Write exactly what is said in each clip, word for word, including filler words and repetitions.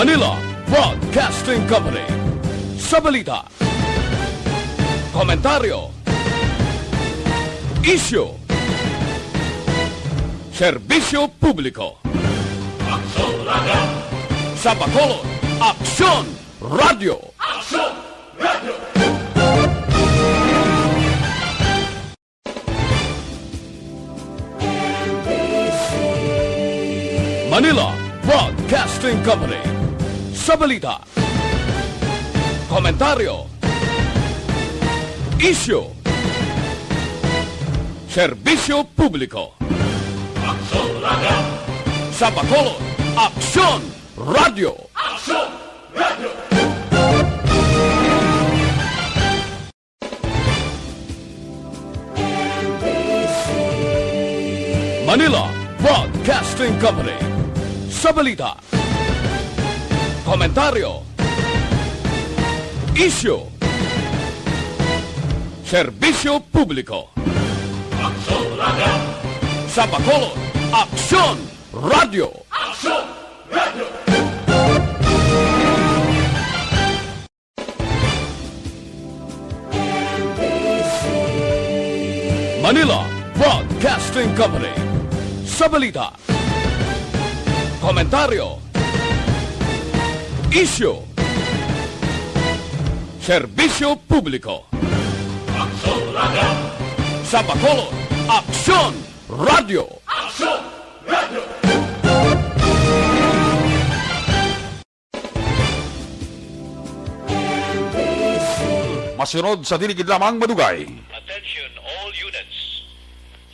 Manila Broadcasting Company. Sa balita, komentaryo, isyu, serbisyo publiko. Aksyon Radio! Sa Bacolod, Aksyon Radio! Aksyon Radio! Manila Broadcasting Company. Sa balita, komentaryo, isyu, serbisyo publiko. Aksyon Radio! Sa Bacolod, Aksyon Radio! Aksyon Radio! Manila Broadcasting Company. Sa balita, komentaryo, isyu, serbisyo publiko. Aksyon Radio! Sa Bacolod, Aksyon Radio! Aksyon Radio! Manila Broadcasting Company. Sa balita, komentaryo, isyu, serbisyo publiko. Aksyon Radio! Sa Bacolod, Aksyon Radio! Aksyon Radio! Masunod sa dili gid lamang madugay. Attention all units.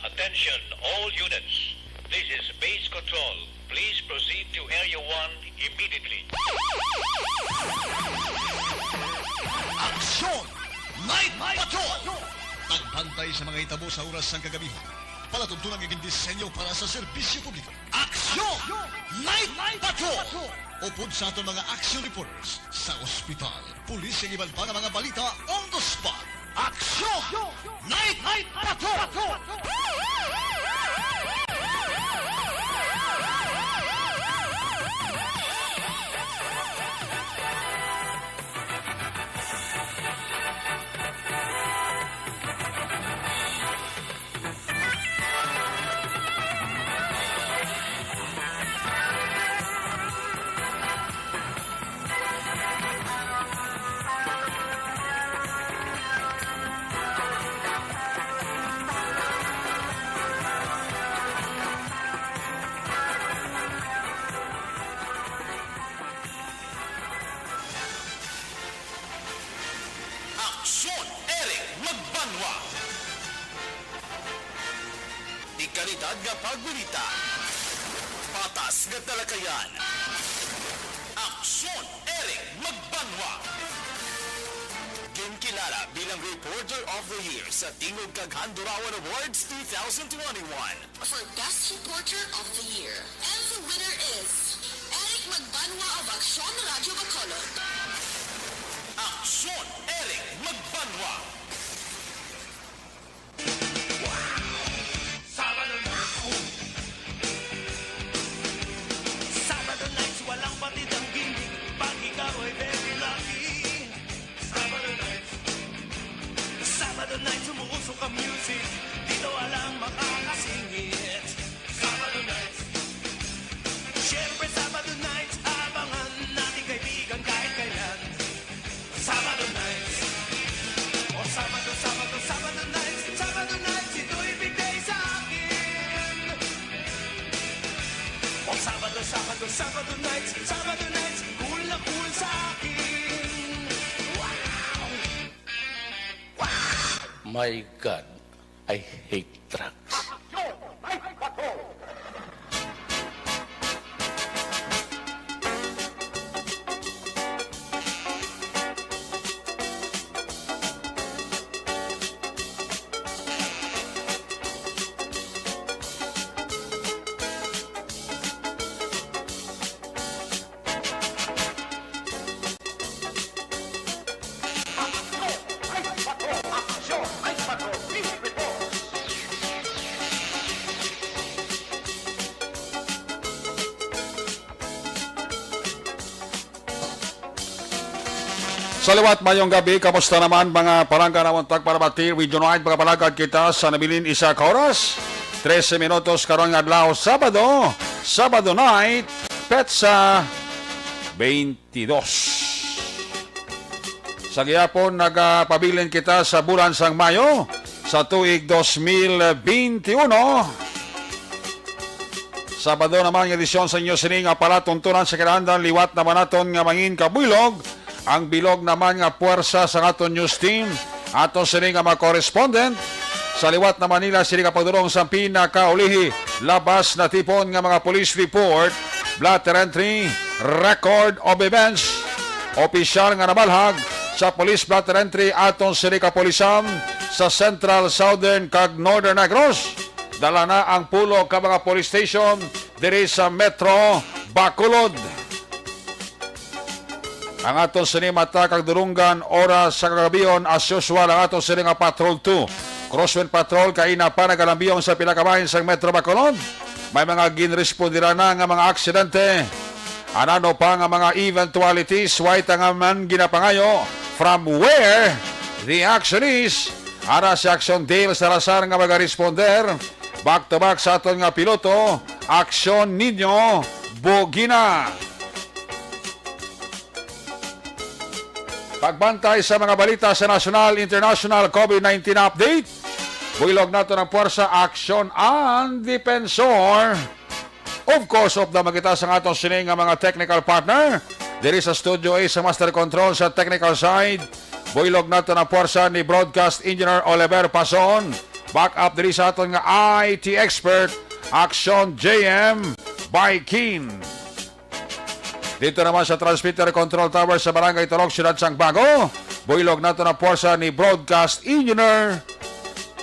Attention all units. This is base control. Please proceed to Area one immediately. Aksyon! Night Patrol! Pagbantay sa mga hitabo sa oras sang kagabihan. Palatuntunan nga gindisenyo para sa serbisyo publiko. Aksyon! Night Patrol! Upod sa aton mga action reporters sa ospital, pulis, kag iban pa nga mga balita on the spot. Aksyon! Night Patrol! Aksyon, Eric Magbanwa. Di kalidad nga pagbalita, patas nga talakayan. Aksyon, Eric Magbanwa. Ginkilala bilang Reporter of the Year sa Tingog kag Handurawan Awards two thousand twenty-one. For Best Reporter of the Year. And the winner is Eric Magbanwa of Aksyon Radio Bacolod. Aksyon, Eric Magbanwa. Sabado na. Sabado nights, walang batid ang gimmick. Pag ikaw ay very lucky. Sabado nights. Sabado nights, umuusok ang music. Dito walang makakasingit. Sabado nights. Siyempre, Sabado nights, abangan natin, kaibigan, kahit kailan. Sabado nights. O Sabado, Sabado, Sabado nights. Sabado nights, ito'y big day sa akin. O Sabado, Sabado, Sabado nights. Sabado nights, cool na cool sa akin. Wow! My God, I hate drugs. Sa liwat, mayong gabi. Kamusta naman, mga palangga, namon tagpalamati? Reunite, mga palagad, kita sa nabilin isa ka oras. Trese minutos karon nga adlaw, Sabado, Sabado night, petsa twenty-dos. Sa gihapon, nagapabilin kita sa bulan sang Mayo sa tuig dos mil benti uno. Sabado naman nga edisyon sa inyo sini nga palatuntunan sa kinahanglan. Liwat naman naton nga mangin kabuylog ang bilog naman nga puwersa sa aton news team. Aton sini nga mga correspondent sa liwat naman nila sini nga pagdulong sa pinakaulihi, labas na tipon nga mga police report, blotter entry, record of events, opisyal nga nabalhag sa police blotter entry aton sini kapulisan sa Central, Southern, kag Northern Negros. Dala na ang pulo ka mga police station diri sa Metro Bacolod. Ang aton sini mata kag dulunggan, oras sa kagabihon, as usual, ang aton sini nga Patrol two, Crosswind Patrol, kaina pa nagalambiyong sa pila ka bahin sang Metro Bacolod. May mga ginrespondiran na nga mga aksidente. Anano pa nga mga eventualities, way ta nga man ginapangayo from where the action is. Ara si Action Dale Salazar nga magaresponder. Back to back sa aton nga piloto, Action Nino Bugina. Pagbantay sa mga balita sa nasyonal, international, COVID nineteen update. Buylog nato ng puwersa, aksyon, ang Defensor. Of course, of the makita sa aton sini nga mga technical partner. Diri sa Studio A sa Master Control sa technical side, buylog nato ng puwersa ni Broadcast Engineer Oliver Pason. Back up diri sa aton nga I T expert, Action J M Baikin. Dito naman sa transmitter control tower sa Barangay Turok, Siyudad sang Bago, buylog nato na puwersa ni Broadcast Engineer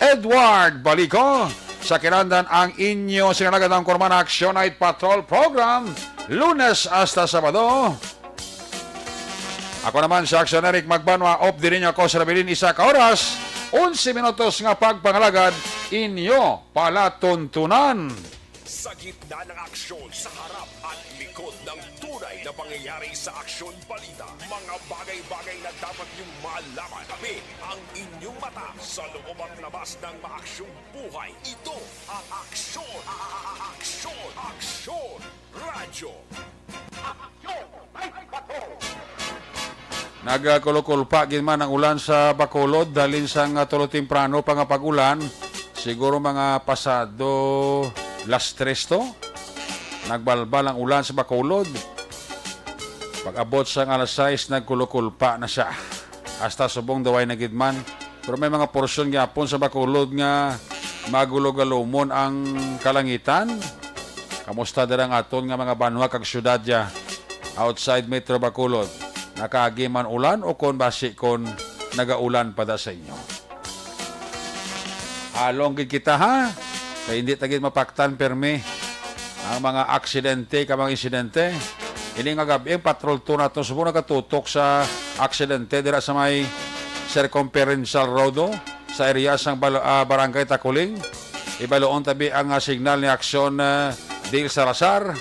Edward Balico. Sa kinahanglan, ang inyo sinalagad ang Kurman Action Night Patrol Program, Lunes hasta Sabado. Ako naman si Action Eric Magbanwa, off diri niyo ako sa nabilin isa ka oras, onse minutos nga pagpangalagad, inyo palatuntunan. Sa gitna ng aksyon, sa harap at likod ng tunay na pangyayari sa Aksyon Balita, mga bagay-bagay na dapat niyong malaman. Kami ang inyong mata sa loob at labas ng maaksyong buhay. Ito ang Aksyon, Aksyon, Aksyon Radyo. Aksyon Night Patrol. Nagakulukulpa gid man ang ulan sa Bacolod, halin sang, ah, tulo temprano pa nga pag-ulan, siguro mga pasado las tres to. Nagbalbal ang ulan sa Bacolod. Pag-abot sang alas sais, nagkulukulpa na siya. Hasta subong Daway na gid man. Pero may mga porsyon gyapon sa Bacolod nga magulogalumon ang kalangitan. Kamusta dira ang aton nga mga banwa kag syudad ya outside Metro Bacolod? Nakaagi man ulan o kon basi kon nagaulan pa da sa inyo? Halong gid kita, ha? Kay hindi ta gid mapaktan permi ang mga aksidente kag mga insidente. Ini nga gab-i, ang Patrol two naton subong nagatutok sa aksidente dira sa may Circumferential Road, oh, sa area sang Bal-, ah, Barangay Taculing. Ibaluon tabi ang, ah, signal ni Aksyon, ah, Dale Salazar,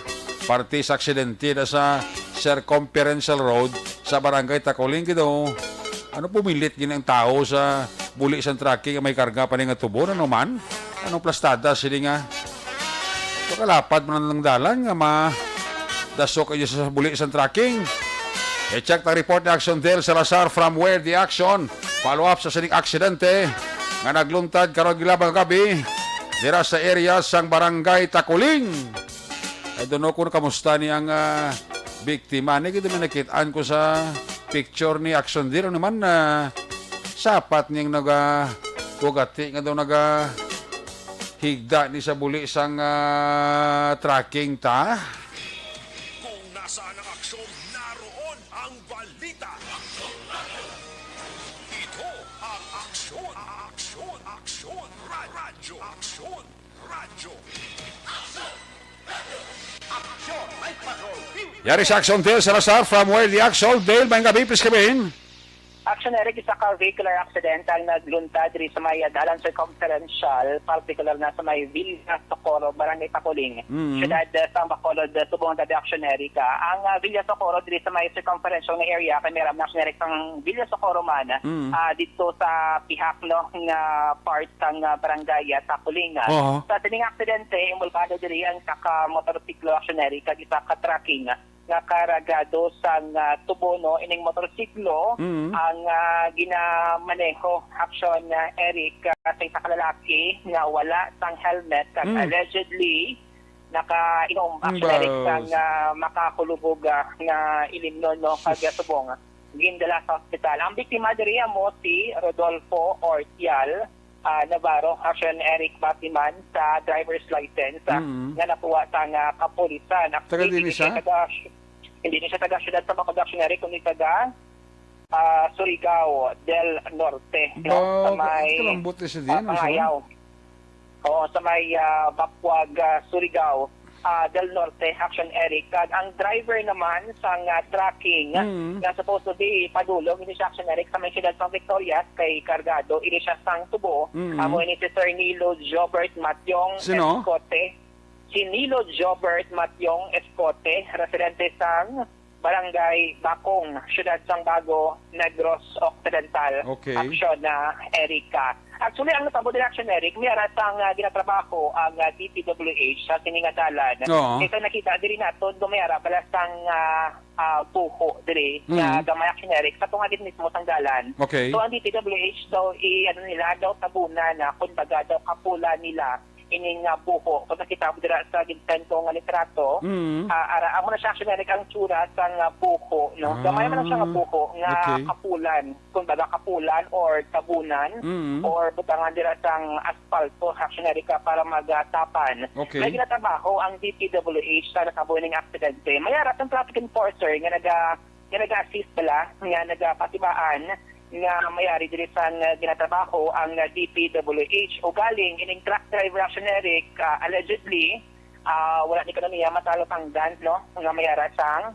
parte sa aksidente na sa Circumferential Road sa Barangay Taculing, gid, oh. Ano, pumilit gid ang tawo sa buli sang trucking nga may karga pa ni nga tubon, ano man? Anong plastada sini nga? Ito kalapad man ang dalan nga ma-, dasok kayo sa buli sang trucking. I-check ang report ni Action Del Salazar from where the action. Follow up sa sining aksidente nga nagluntad karon gilabang gabi dira sa area sang Barangay Taculing. I don't know kung kamusta ni ang, ah, biktima. Ni gid man nakit-an ko sa picture ni Action Del naman na sapat niyang naga-, kugati nga daw naga-, higda ni sa buli sang, ah, tracking ta. Kung nasaan ang aksyon, naroon ang balita. Ito ang Aksyon, Aksyon, Aksyon, Ra-, Radyo, Aksyon, Radyo. Aksyon, Night Patrol. Yari sa Action Del Salazar from where the action, Del, may gabi, please come in. Action, Eric, isa ka vehicular accident ang nagluntad diri sa may, ah, dalan circumferential, partikular na sa may Villa Socorro, Barangay Taculing, Mm. siyudad, ah, sa Bacolod, ah, subong dabi, Action, Eric. Ah, ang, ah, Villa Socorro diri sa may circumferential nga area, kay may aram na, Action, Eric, ang Villa Socorro man, Mm. ah, dito sa pihak, no, nga part sang, ah, barangay, ah, Taculing. Oo. Sa sining aksidente, involbado diri ang isa ka motorsiklo, Action, Eric, kag isa ka trucking nga kargado sang, ah, tubo, no, ining motorsiklo Mm. ang, ah, ginamaneho, Action, ah, Eric, ah, sa isa ka lalaki nga wala sang helmet kag Mm. allegedly nakainom, Action, Eric, Baos. sang, ah, makakulubog, ah, nga ilimnon, no, kag Sus. subong gindala sa ospital. Ang biktima diri amo si Rodolfo Ortial, ah, Navarro, Action, Eric, base man sa driver's license, ah, Mm. nga nakuha sang, ah, kapulisan. Taga Actually, din hindi siya siya? taga, hindi ni siya taga siyudad sa Bacolod, Action, Eric, kundi taga, ah, Surigao del Norte, no? Sa Ba-, may, kalambot na siya ah, din, ano siya? Pangayaw. Oo, sa may, ah, Bacuag, ah, Surigao, ah, del Norte, Action, Eric. Kag ang driver naman sang, ah, trucking Mm. nga supposed to be padulong ini siya, Action, Eric, sa may siyudad sang Victorias kay kargado ini siya sang tubo. Mm. Amo ini si Sir Nilo Jobert Matyong Sino? Escote. Si Nilo Jobert Matyong Escote, residente sang Barangay Bacong, siyudad sang Bago, Negros Occidental. Okay. Action, ah, Eric. Actually, ang natabo diri, Action, Eric, may ara sang, ah, ginatrabaho ang, ah, D P W H sa sini nga dalan. Oo. Kay sa nakita diri naton, do may ara bala sang, ah, ah, buho diri Mm. nga gamay, Action, Eric, sa tunga gid mismo sang dalan. Okay. So, ang D P W H daw, i-, ano nila, daw tabunan na, kumbaga, daw kapulan nila ining, ah, buho. Kung nakita mo dira sa gintan ko nga litrato, Mm. ah, ara, amo na siya, Action, Eric, ang tsura sang, ah, buho, no? Ah, Gamay man lang siya nga buho nga okay. kapulan, kumbaga kapulan or tabunan Mm. or butangan dira sang aspalto, Action, Eric, para magtapan. Okay. May ginatrabaho ang D P W H sa natabo ning aksidente. May ara sang traffic enforcer nga naga nga nag-assist bala, nga nagapatibaan nga may ari diri sang, ah, ginatrabaho ang, ah, D P W H. Ugaling ining truck driver, Action, Eric, ah, allegedly, ah, wala ni kananiya matalupangdan, no, nga may ara sang,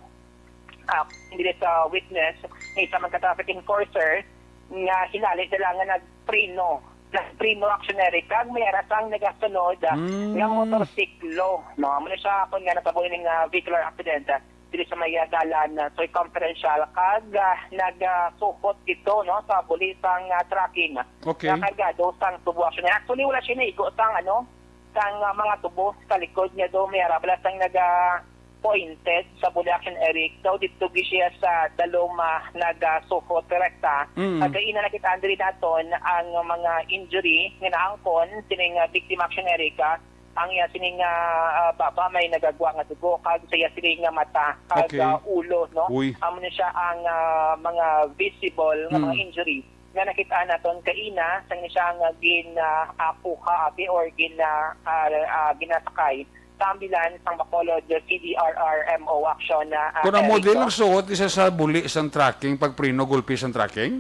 ah, diri sa witness nga isa man ka traffic enforcer nga hinali sila nga nagpreno. Nagpreno, Action, Eric, kag may ara sang nagasunod, ah, Mm. nga motorsiklo, no? Amo na siya kon nga natabo ining, ah, vehicular accident, ah, diri sa may, ah, dalan, ah, circumferential kag, ah, nagasuhot dito, no, sa buli sang, ah, trucking Okay. nga kargado sang tubo, Action. Actually, wala siya naigo sang, ano, sang, ah, mga tubo sa likod niya do. May ara bala sang naga-pointed sa buli, Action, Eric. Daw dito gi siya sa dalom, ah, nagasuhot rekta. Mm. Kag kaina nakita diri naton ang mga injury nga naangkon sining, ah, biktima, Action, Eric, ah, ang iya sining, ah, ah, baba may nagagwa nga dugo kag sa iya sining nga mata kag, Okay. ah, ulo, no? Uy. Amo ni siya ang, ah, mga visible nga mga Mm. injury nga nakita naton kaina sang siya nga gin, ah, ah, kuha abi or gin, ah, ah, ah, ginasakay sa ambulance sang Bacolod C D R R M O, Action, ah, ah, Kung amo Eric, din no? Ang suot isa sa buli sang trucking, pagpreno, gulpi sang trucking?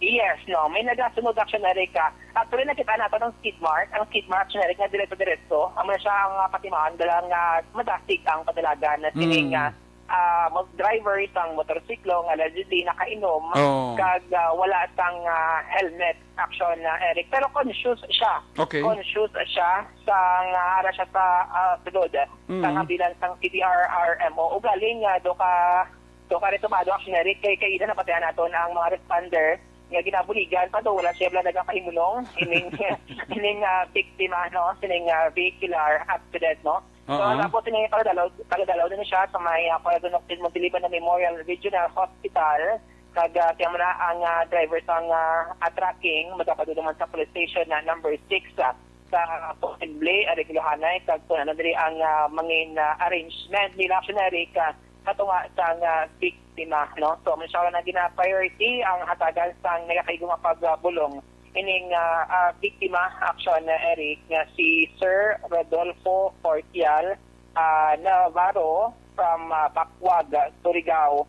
Yes, no. May nagasunod, Action, Eric, ah. Actually, nakita naton ang skid mark. Ang skid mark, Action, Eric, nga diretso-diretso. Amo na siya ang, ah, patimaan, dala nga madasig ang padalagan na sining, Mm. ah, ah, mag-, driver sang motorsiklo nga allegedly nakainom Oo. kag, ah, wala sang, ah, helmet, Action, ah, Eric. Pero conscious siya. Okay. Conscious siya sa nga ara siya sa, ah, sulod Mm. sa ambulance sang C D R R M O. Ugaling nga do ka, do ka retomado, Action, Eric, kay kaina napatihan naton ang mga responder nga ginabuligan pa do wala siya bala nagapahimulong ining, ining, ah, biktima, no, sining, ah, vehicular accident, no. So, Oo. Tapos ini taga-Davao, taga-Davao din siya sa may, ah, Corazon Occidental Montiliban na Memorial Regional Hospital. Kag, ah, siya man na ang, ah, driver sang, ah, ah, trucking, magapadulong man sa police station na number six, ah, sa posible, ah, regulohanay. Kag kung ano diri ang, ah, mangin, ah, arrangement nila, Action, Eric, ah, sa tunga sang, ah, biktima, no? So, amo siya na gina-priority ang hatagan sang nagakaigo nga pagbulong ining, ah, ah, biktima, Action, ah, Eric, nga si Sir Rodolfo Portial, ah, Navarro from, ah, Bacuag, Surigao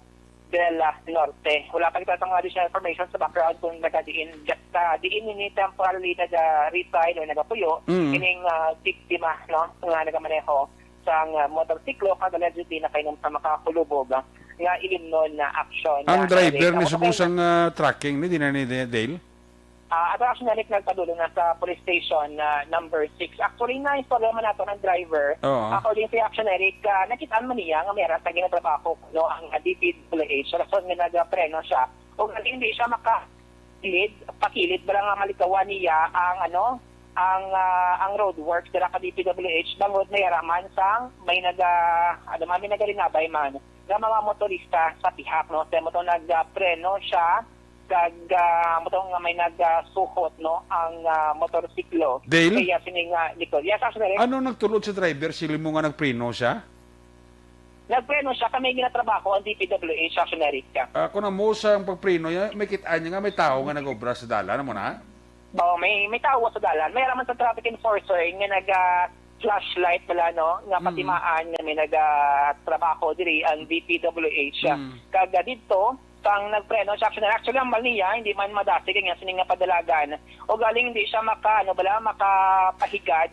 del Norte. Wala pa kita sang additional information sa background kung naga diin, sa diin ini temporarily naga-reside o nagapuyo Mm. ining, ah, biktima, no, nga nagamaneho sang, ah, motorsiklo kag allegedly nakainom sa makakulubog. nga ilimnon na aksyon. Ang na driver ni Eric, subong sang, ah, trucking ni, di na ni Dale? Ah, ato, Action Eric, nagpadulong na sa police station na number six. Actually, na istorya man nato ng driver. Oo. According to Action Eric, ah, nakita man niya nga may aras na ginatrabaho, no, ang, ah, D P W H. Rason nga nagpreno siya. O nga hindi siya makakilid, pakilid, bala nga malikawan niya ang, ano, ang, ah, ang roadworks dira ka D P W H, bangod may araman sang may naga-, ano man, may nagarinabay man nga mga motorista sa pihak, no? Sa mo to nagpreno siya, kag, ah, mo to nga may nagasuhot, no, ang, ah, motorsiklo. Dale? Kaya sini nga likod. Yes, actually. Ano nagtulod sa driver? Sila mo nga nagpreno siya? Nagpreno siya, kami ginatrabaho ang D P W H, Action Eric. Ah, kung amo sa ang pagpreno niya, may kit-an niya nga may tao nga nag-obra sa dalan, amo na? Oo, may, may tawo sa dalan. May araman sa traffic enforcer nga naga-flashlight bala, no? Nga Mm. patimaan nga may naga-trabaho diri ang D P W H. Mm. Kag, ah, didto, sang nagpreno siya, actually, actually, ang mal niya, hindi man madasig ang sining nga padalagan. O galing, hindi siya maka, ano bala, makapahigad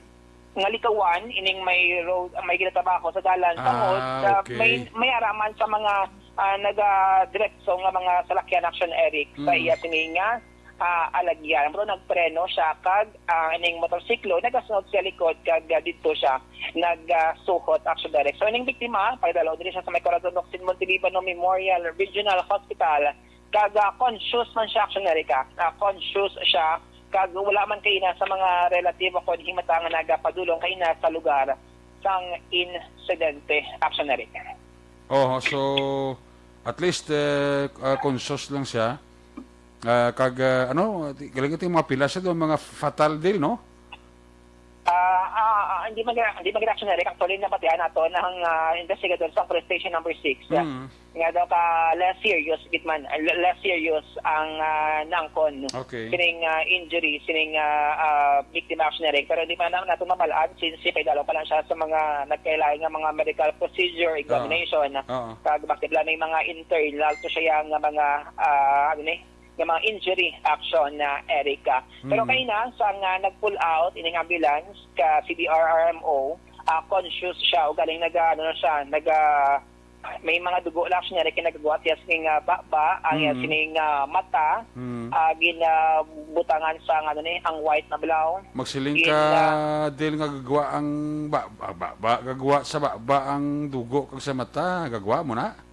nga likawan ining may road, may ginatrabaho sa dalan. Ah, tungod sa okay. may, may araman sa mga, ah, naga-diretso nga mga salakyan, Action Eric, sa Mm. iya sini nga, ah, alagyan. Pero nagpreno siya kag, ah, ining motorsiklo, nagasunod siya likod kag, ah, didto siya nagasuhot, Action Eric. So, ining biktima, pagdalo diri siya sa may Corazon Locsin, Montelibano Memorial Regional Hospital, kag, ah, conscious man siya, Action Eric, ah. Ah, conscious siya, kag wala man kaina sa mga relative o kon himata nga nagapadulong kaina sa lugar sang insidente, Action Eric. Oh, so at least, eh, ah, conscious lang siya. Ah, kag, ah, ano, di-, galing ito yung mga pila siya doon, mga fatal deal, no? Ah, ah, ah, hindi mag-, hindi mag-reaction na rin. Actually, nabatian nato ng, ah, investigador sa police station number six, ah, Mm. nga daw ka less serious, gitman, ah, le-, less serious ang, ah, nangkon. Okay. Sining, ah, injury, sining, ah, ah, biktima, Action Eric. Pero hindi man naman nato mabalaan since si Paidalo pa lang siya sa mga nagkailangan nga mga medical procedure, Oo. examination. Oo. Kag bakit lang may mga internal to siya nga mga, ah, ano ni, nga mga injury, Action, ah, Eric. Pero Mm. kaina, sa nga nag-pull out ining ambulance ka C D R R M O, ah, conscious siya o galing naga, ano na siya, naga, may mga dugo lang siya, Eric, nagagwa siya sining, ah, baba, ang iya Mm. sining, ah, mata, Mm. ah, ginabutangan sa, ano ni, ang white na blow. Magsiling Gin-, ka, ah, Del, nga gagwa ang ba-, ba-, ba-, ba-, gagwa sa baba ang dugo kag sa mata, gagwa mo na?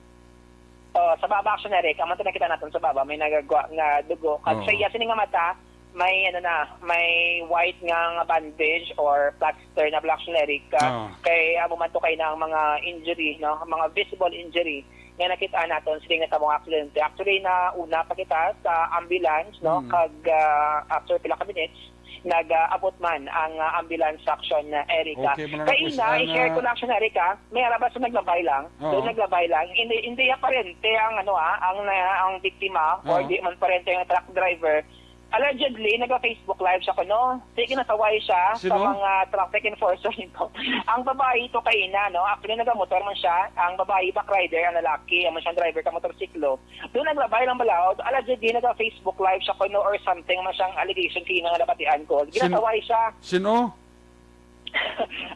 Oh, sa baba, Action Eric, amo to nakita naton sa baba, may nagagwa nga dugo. Kag Oo. sa iya sini nga mata, may, ano na, may white nga, nga bandage or plaster na, Action Eric. Ah, Oo. kay amo man to kay na ang mga injury, no? Ang mga visible injury nga nakita naton sini nga sa mga aksidente. Actually, na una pa kita sa ambulance, no? Mm. Kag, ah, after pila ka minutes, nag-abot man ang, ah, ambulance, Action, ah, Eric, ah. Okay, mga Kaina, kapulisan, i-share ko ah. lang, Action Eric, ah. May arabas na naglabay lang. Oo. Doon naglabay lang. Hindi, hindi ya parente ang, ano, ah, ang, ah, ang biktima or Oo. di man parente ang truck driver. Allegedly, naga-Facebook Live siya kuno. Sige, nasaway siya sa Sino? mga traffic enforcer nito. Ang babae ito kaina, no? Actually, nagamotor man siya. Ang babae, back rider, ang lalaki, ang siyang driver ka motorsiklo. Doon naglabay lang bala. Allegedly, naga-Facebook Live siya kuno or something man siyang allegation kaina nga nabatian ko. Sin-, Ginasaway siya. Sino?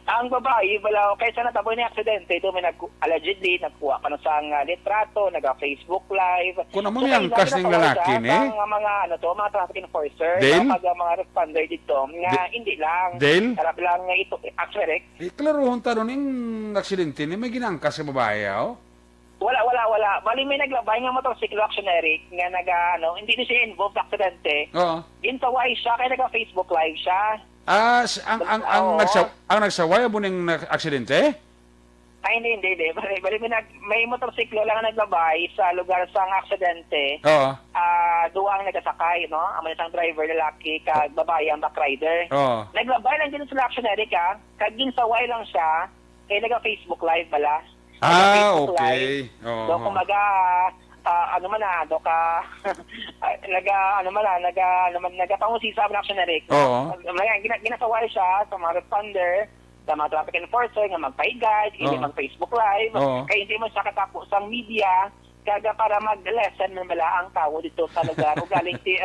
Ang babae, bala, kaysa natabo ni aksidente, ito may nag-, allegedly, nagkuha pa na sa nga litrato, naga-Facebook Live. Kung amo So, ni ang kailangan kas ning nakaw lalaki siya ni? sa mga, mga, ano to, mga traffic enforcer, Dale? no, pag, ah, mga responder dito, nga Di-, hindi lang. Dale? Harap lang nga ito, eh, actually, Rick. Eh, klaruhon ta nun, yung aksidente ni may ginangkas sa babae, oh? Wala, wala, wala. Bali, may naglabay nga motorsiklo, Action Eric, nga naga, ano, hindi na siya involved sa aksidente. Oo. Ginsaway siya, kaya naga-Facebook Live siya. Ah, s-, ang, ang, ang Oo. nagsa-, ang nagsaway amo ning na-, aksidente? Ay, hindi, hindi, hindi. Bali, bali, may nag-, may motorsiklo lang ang naglabay sa lugar sa aksidente. Oo. Ah, duha ang nagasakay, no? Amo isang driver, lalaki, kag babae ang back rider. Oo. Naglabay lang din sila, Action Eric, ah. Kag ginsaway lang siya, kay naga-Facebook Live bala. Ah, Naga-Facebook okay. Live. Oo. So, kumbaga, ah, ano man na, do ka, ah, naga, ano man na, naga, ano man, nagapangusisa ang Action Eric. Oo. Mga, gina-, ginasaway siya sa mga responder, sa mga traffic enforcer nga magpa-guide, hindi Oo. mag-Facebook Live. Oo. Kay hindi man siya katapo sa media, kaga para mag-lesson man bala ang tawo dito sa lugar. O galing ti-,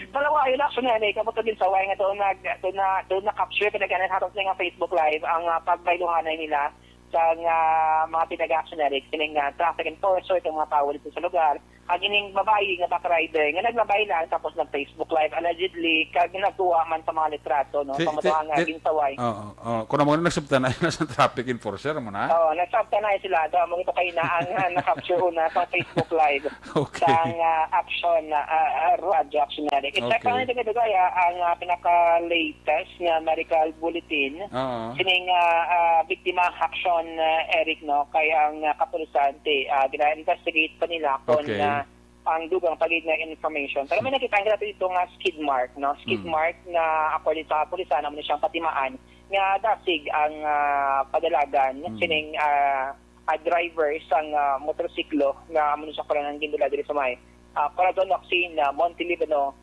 Dalawa, yun, Action Eric, kamo to din saway nga doon nag-, doon na, doon na-capture, pinagkanan hatos na nga Facebook Live, ang, ah, pagbayluhanay nila. sa nga mga pinag-action na rin, kining, ah, traffic enforcer, itong mga tao dito sa lugar. Ang ining babae nga back rider, nga naglabay lang, tapos nag-Facebook Live, allegedly, kag nagkuha man sa mga litrato, no? Si-, Pamatuha ti-, nga ti-, ginsaway. Oo, oo. Kung amo na nagsabtan na sila sa traffic enforcer, mo na? Oo, nagsabtan na sila. Ito, amo ito kayo na ang, ah, na-capture una sa Facebook Live. Okay. Sa, ah, action, ah, ah, radyo action na rin. I-check Okay. lang nito, Dugay, ah, ang, ah, pinaka-latest nga medical bulletin. Oo. Sining, ah, ah, biktima action, ah, Eric, no? Kay ang, ah, kapulisan, ti, ah, gina-investigate pa nila kung, Okay. ah, ang dugang pa gid nga information. Pero may Hmm. nakita nila dito nga skid mark, no? Skid Hmm. mark nga, according sa kapulisan, amo ni siyang patimaan nga dasig ang, ah, padalagan Hmm. sining, ah, ah, driver sang, ah, motorsiklo nga amo ni siya pala nang gindala diri sa may, ah, Corazon Oxin, ah, Monte Libano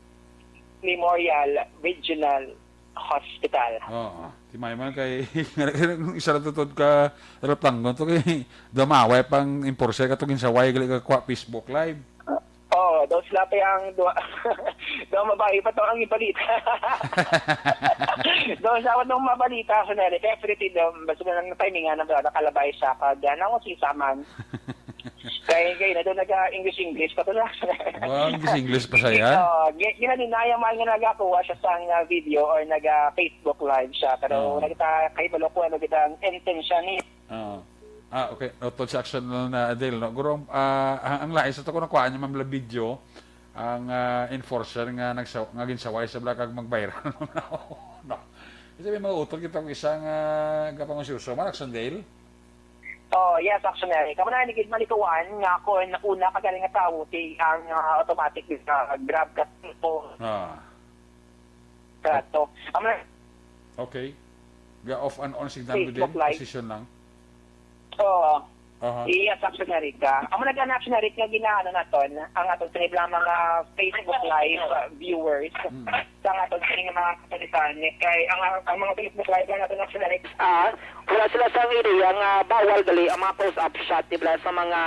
Memorial Regional Hospital. Oo. Ti may man kay isa ra tutod ka raptanggon to kay damaway pang enforcer ka to ginsaway gali ka kwa Facebook Live. Oo, daw sila pa ang duha. Daw mabayi pa to ang ibalita. Daw sa ako nung mabalita sa nere, kaya pwede daw, basta na lang timing nga na daw nakalabay siya kag, ah, nang si saman. Kay, kay na daw nag-English-English pa to na. Wow, English-English pa siya? Oo, gi-, ginaninaya man nga nagakuha siya sa nga video or naga-Facebook Live siya. Pero Oo. nagta-, kahibalo ko ano gid ang intensyon ni Oo. Ah, okay. Noted sa action na, na, Adel, no? Guro, ah, ang, ang lain sa to ko nakuha niya, Ma'am, la video, ang, ah, enforcer nga nagsa-, nga ginsaway sa bala kag mag-viral. No? Kasi may mga utod kita kung isa nga kapangusyoso. Marak Sandel? Oh, yes, actually. Kamo na nigid malikuan nga ako na una ka galing nga tawo, ti ang, ah, automatic nga grab ka po. Ah. Kato. Amo na Okay. Ga off and on signal mo Facebook din, Live. Position lang. Oo. Aha. Yes, actually, Rick. Ah, amo na gana, actually, Rick, nga ginaano naton, ang aton sa ibang mga Facebook Live, ah, viewers, Mm. sa aton sa mga kapalitan, kay ang, ang mga Facebook Live nga naton, actually, Rick, ah, wala sila sa ideya nga bawal gali ang mga close-up shot, di ba, sa mga,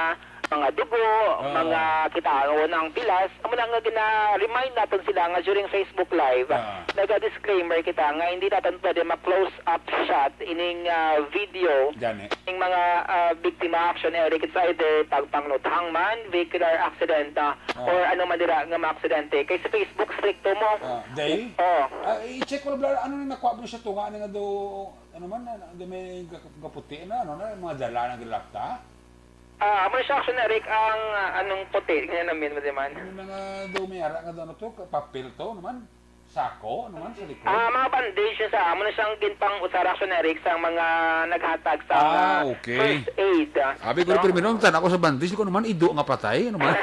mga dugo, Ah. mga kita, o nang pilas. Amo na nga gina-remind naton sila nga during Facebook Live, Ah. naga-disclaimer kita nga hindi naton pwede ma-close up shot ining, ah, video. Gani. Ning mga, ah, biktima action, Eric, it's either pagpangnuthang man, vehicular accident, ah, Ah. or ano man dira nga mga aksidente. Kay sa Facebook, stricto mo. Ah, Dale? Oh. Ah, i-check ko lang, ano na nakuha mo siya tunga, ano nga do, ano man, ano, do may gap-, gaputi na, ano na, mga dala na galapta? Ah, amo siya, action, Eric, ang, ah, anong puti, nga namin mo di man. Ano na nga do may ara nga do, ano to, ka-, papel to, ano man? Sako naman sa likod? Ah, mga bandage sa amo na siyang ginpang-usar, action, Eric, sa mga naghatag sa, Ah, ah, okay. first aid, ah, Abi ko, no? Primero, ang tan-aw ko sa bandage, ko naman, ido nga patay, ano man?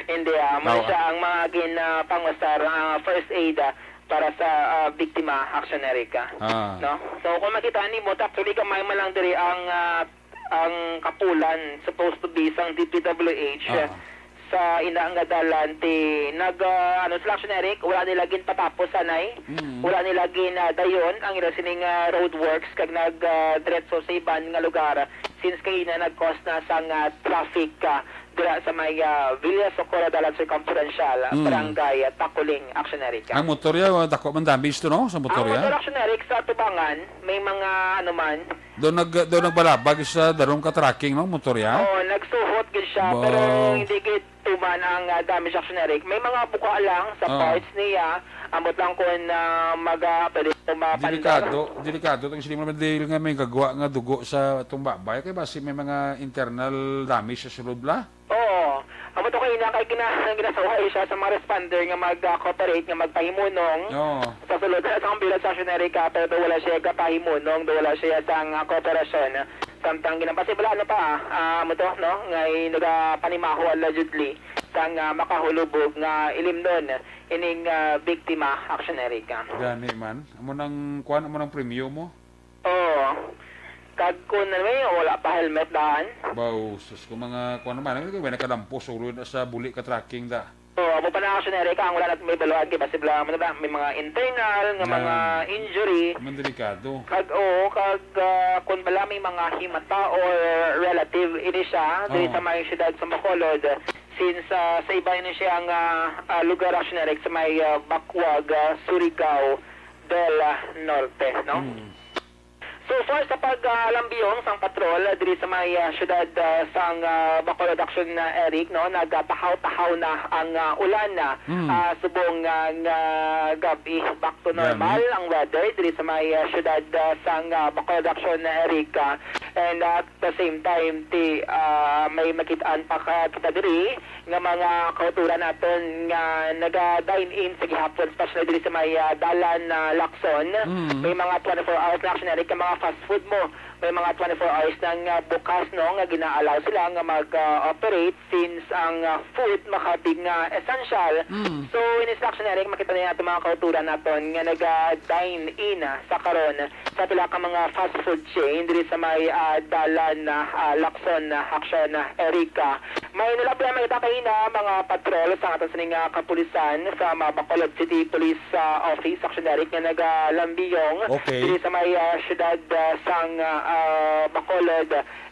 Hindi, ah, amo na Awa. siya ang mga gin, ah, pang-usar, ah, first aid, ah, para sa, ah, biktima, action, Eric, ah. Ah. No? So, kung makita nimo, actually, gamay man lang diri ang, ah, ang kapulan, supposed to be sang D P W H, Ah. sa ina nga dalan ti nag, ah, ano sila, action, Eric, wala nila ginpatapos anay. Mm. Wala nila gin, ah, dayon ang ila sining, ah, road works kag nag, ah, diretso sa iban nga lugar since kay na nag-cause na sang, ah, traffic, ah, dira sa may, ah, Villa Socorro Dalan Circumferential, Mm. Barangay, ah, Taculing, action, Eric. Ang motor ya, ah, dako man damage to, no? Sa motor Ang ya? motor, action, Eric, sa tubangan, may mga, ano man, Do nag-, do nagbalabag sa daron ka tracking, no, motor ya? Oo, nagsuhot gid siya, Ba- pero hindi gid tuman ang, ah, damage, action, Eric. May mga buka lang sa Oo. parts niya. Ambot lang kung, ah, maga-, pwede ko ma-, Delikado, delikado tong sila, madali nga may gagwa nga dugo sa atong babay. Kay basi may mga internal damage sa sulod, la? Oo. Amo to kay ina kay gina-, ginasaway siya sa mga responder nga mag, ah, cooperate, nga magpahimunong Oo. sa sulod sa ambulance, action, Eric, pero do wala siya gapahimunong, do wala siya sang, ah, kooperasyon. Samtang ginapasibla, ano pa, ah, amo to, no? Ngay nagapanimaho allegedly sang, ah, makahulubog nga ilimnon ining, ah, biktima, action, Eric. Gani man. Amo nang kuan, amo nang premyo mo? Oo. Kag kun ano, may wala pa helmet daan. Baw, sus, kung mga kuan naman, ano, may nakadampo sa ulo na sa buli ka tracking da. Oo, amo pa na, action, Eric, ang wala natin may baluan kay basi bala, ano ba, may mga internal nga Yan. mga injury. Ang delikado. Kag, oo, kag, ah, kun bala may mga himata or relative ini siya, diri Oo. sa may siyudad sa Bacolod, since, ah, sa iba ini siya nga, ah, lugar, action, Eric, sa may, ah, Bacuag, ah, Surigao del Norte, no? Mm. So far sa pag-alambiyong sang patrol, ah, diri sa may, ah, siyudad, ah, sang, ah, Bacolod, Action, ah, Eric, no, nagatahaw-tahaw na ang, ah, ulan, ah, Mm. ah, subong, ah, nga gab-i. Back to Gani. normal ang weather diri sa may, ah, siyudad, ah, sang, ah, Bacolod, Action, ah, Eric, ah. And, ah, at the same time, ti, ah, may makit-an pa ka kita diri nga mga kauturan naton nga naga-dine in sa gihapon, especially diri sa may, ah, dalan, ah, Lacson. Mm. May mga twenty-four hours na, Action Eric, nga mga fast food mo. May mga twenty-four hours na nga bukas, no, nga gina-allow sila nga mag, ah, operate since ang, ah, food makabig nga essential. Mm. So, in instruction, Eric, makita niya ato mga kauturan naton nga naga-dine in, ah, sa karon sa pila ka mga fast food chain diri sa may, ah, dalan, ah, ah, Lacson, ah, Action, ah, Eric. May nalabi ang mga kaina, mga patrol sa aton sining, ah, kapulisan from, ah, Bacolod City Police, ah, Office, Action Eric, nga nagalambiyong Okay. diri sa may, ah, siyudad, ah, sang, ah, ah, Bacolod.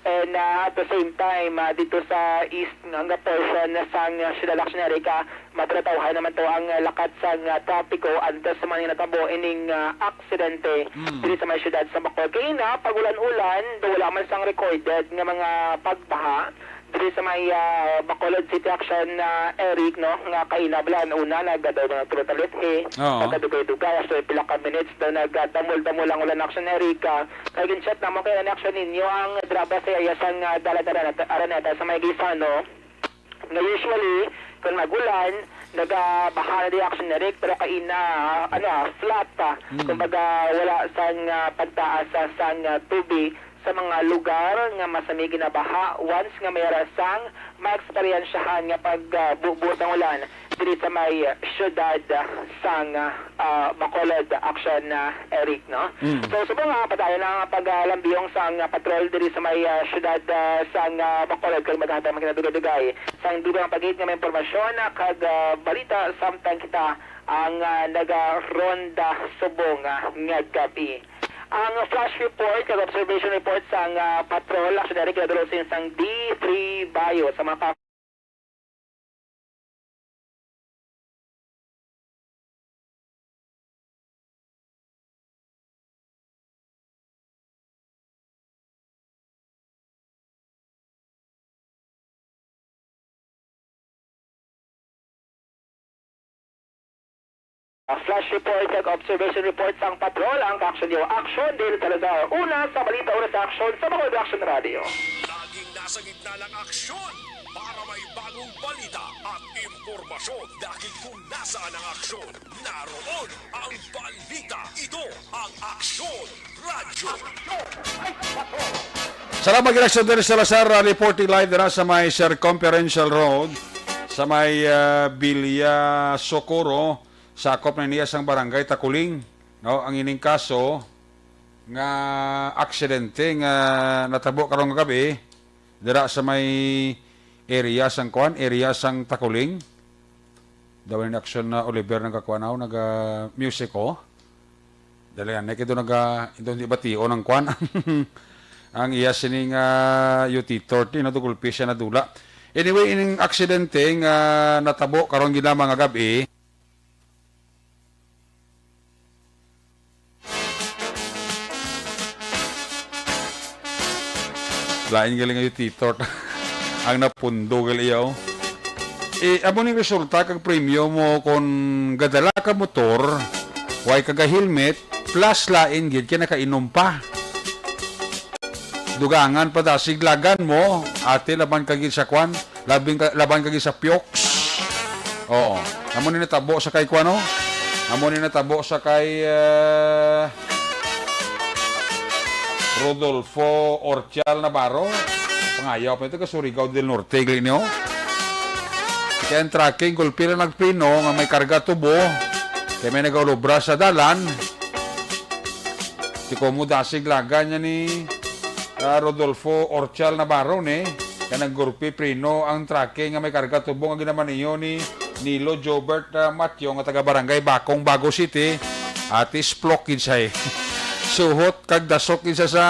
And, ah, at the same time, ah, dito sa east nga, nga portion sang, ah, siyudad, Action Eric, ah, mapalatawhay naman to ang, ah, lakat sang, ah, trapiko antes man nga natabo ining, ah, aksidente Mm. diri sa may siyudad sa Bacolod. Kay na, pag-ulan-ulan, do wala man sang recorded nga mga pagbaha diri sa may, ah, Bacolod City, Action, ah, Eric, no, nga kainablan. Una, nagadaw na tulo talit, eh. Oo. Pagkadugay-dugay, after pila ka minutes daw, nagdamol-damol ang ulan, Action Eric, ah. Kay gin-check namo kay ang action ninyo ang draba sa area sang, ah, Dalan Araneta, Araneta sa may Gaisano. Nga usually, kung mag-ulan, nagabaha na di, Action Eric, pero kaina, ano, ah, flat pa. Mm. Kumbaga, wala sang, ah, pagtaas sa, sang, ah, tubig sa mga lugar nga masami ginabaha once nga may rasang maeksperiensyahan nga pag, ah, bubo sang ulan diri sa may siyudad, ah, sang, ah, Bacolod, Action, ah, Eric, no? Mm. So, subong nga padayon ang pag-alambiyong sang, ah, patrol diri sa may, ah, siyudad, ah, sang, ah, Bacolod, kag maghatag man kita dugay-dugay sang dugang pagid nga mga impormasyon, ah, kag, ah, balita samtang kita ang, ah, nagaronda subong, ah, nga gab-i. Ang flash report kag observation report sang, ah, patrol, Action Eric, ginadulot sang D three Bio sa mga Ang flash report kag observation report sang patrol ang ka-action niyo. Action, Dale Salazar. Una sa balita, una sa aksyon sa Bacolod Action Radio. Laging nasa gitna ng aksyon para may bagong balita at impormasyon. Dahil kung nasaan ang aksyon, naroon ang balita. Ito ang Aksyon Radyo. Salamat gid, Action Dale Salazar, uh, reporting live dira sa may Circumferential Road, sa may, uh, Villa Socorro, sakop na niya sang Barangay Taculing, no? Ang ining kaso nga aksidente nga natabo karon nga gab-i dira sa may area sang kuan, area sang Taculing. Daw ni action na Oliver nagakuan, aw, naga-music, oh. Dali, anay kay do naga-, do di bation ang kuan. Ang iya sining, ah, U T thirty, no, do gulpi siya nadula. Anyway, ining aksidente nga natabo karon gid lamang nga gab-i. Lain galing nga U T thirty. Ang napundo gali iya, oh. Eh, amo ning resulta kag premyo mo kon gadala ka motor, way ka ga-helmet, plus lain gid kay nakainom pa. Dugangan pa dasig lagan mo, ate, laban ka gid sa kwan, labing ka, laban ka gid sa pioks. Oo. Amo ni natabo sa kay kwan, oh. Amo ni natabo sa kay, eh, Rodolfo Ortial Navarro. Pangayaw pa ito, ka Surigao del Norte, gali niyo. Kaya ang trucking, gulpi lang nagpreno nga may karga tubo. Kaya may nagaulobra sa dalan. Ti komo dasig lagan niya ni, ah, Rodolfo Orchal Navarro ni, kay naggurpi preno ang trucking nga may karga tubo nga ginamaneho ni Nilo Jobert, ah, Matyo nga taga Barangay Bacong, Bago City. Ati splok gid siya, eh. Suhot kag dasok gid siya sa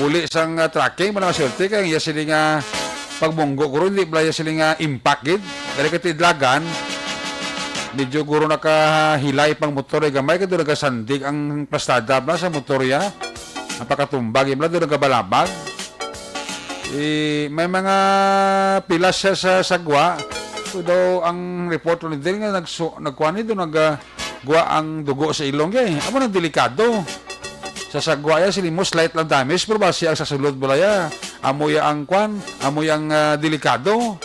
buli sang, ah, trucking. Mga swerte kay ang iya sini nga pagmunggo guro, hindi bala iya sini nga impact gid. Dali ka tidlagan, medyo guro nakahilay pang motor, eh, gamay kay doon nagasandig ang plastada na sa motor ya. Ang pagkatumba, gid bala daw nagabalabag. Eh, may mga pilas siya sa sagwa. So daw ang report ni Del nga nagsu-, nagkuan ni, daw nag, ah, gwa ang dugo sa ilong, eh. Amo nang delikado. Sa sagwa ya, sini mo slight lang damage, pero basi ang sa sulod bala ya, amo ya ang kwan, amo ya ang, ah, delikado.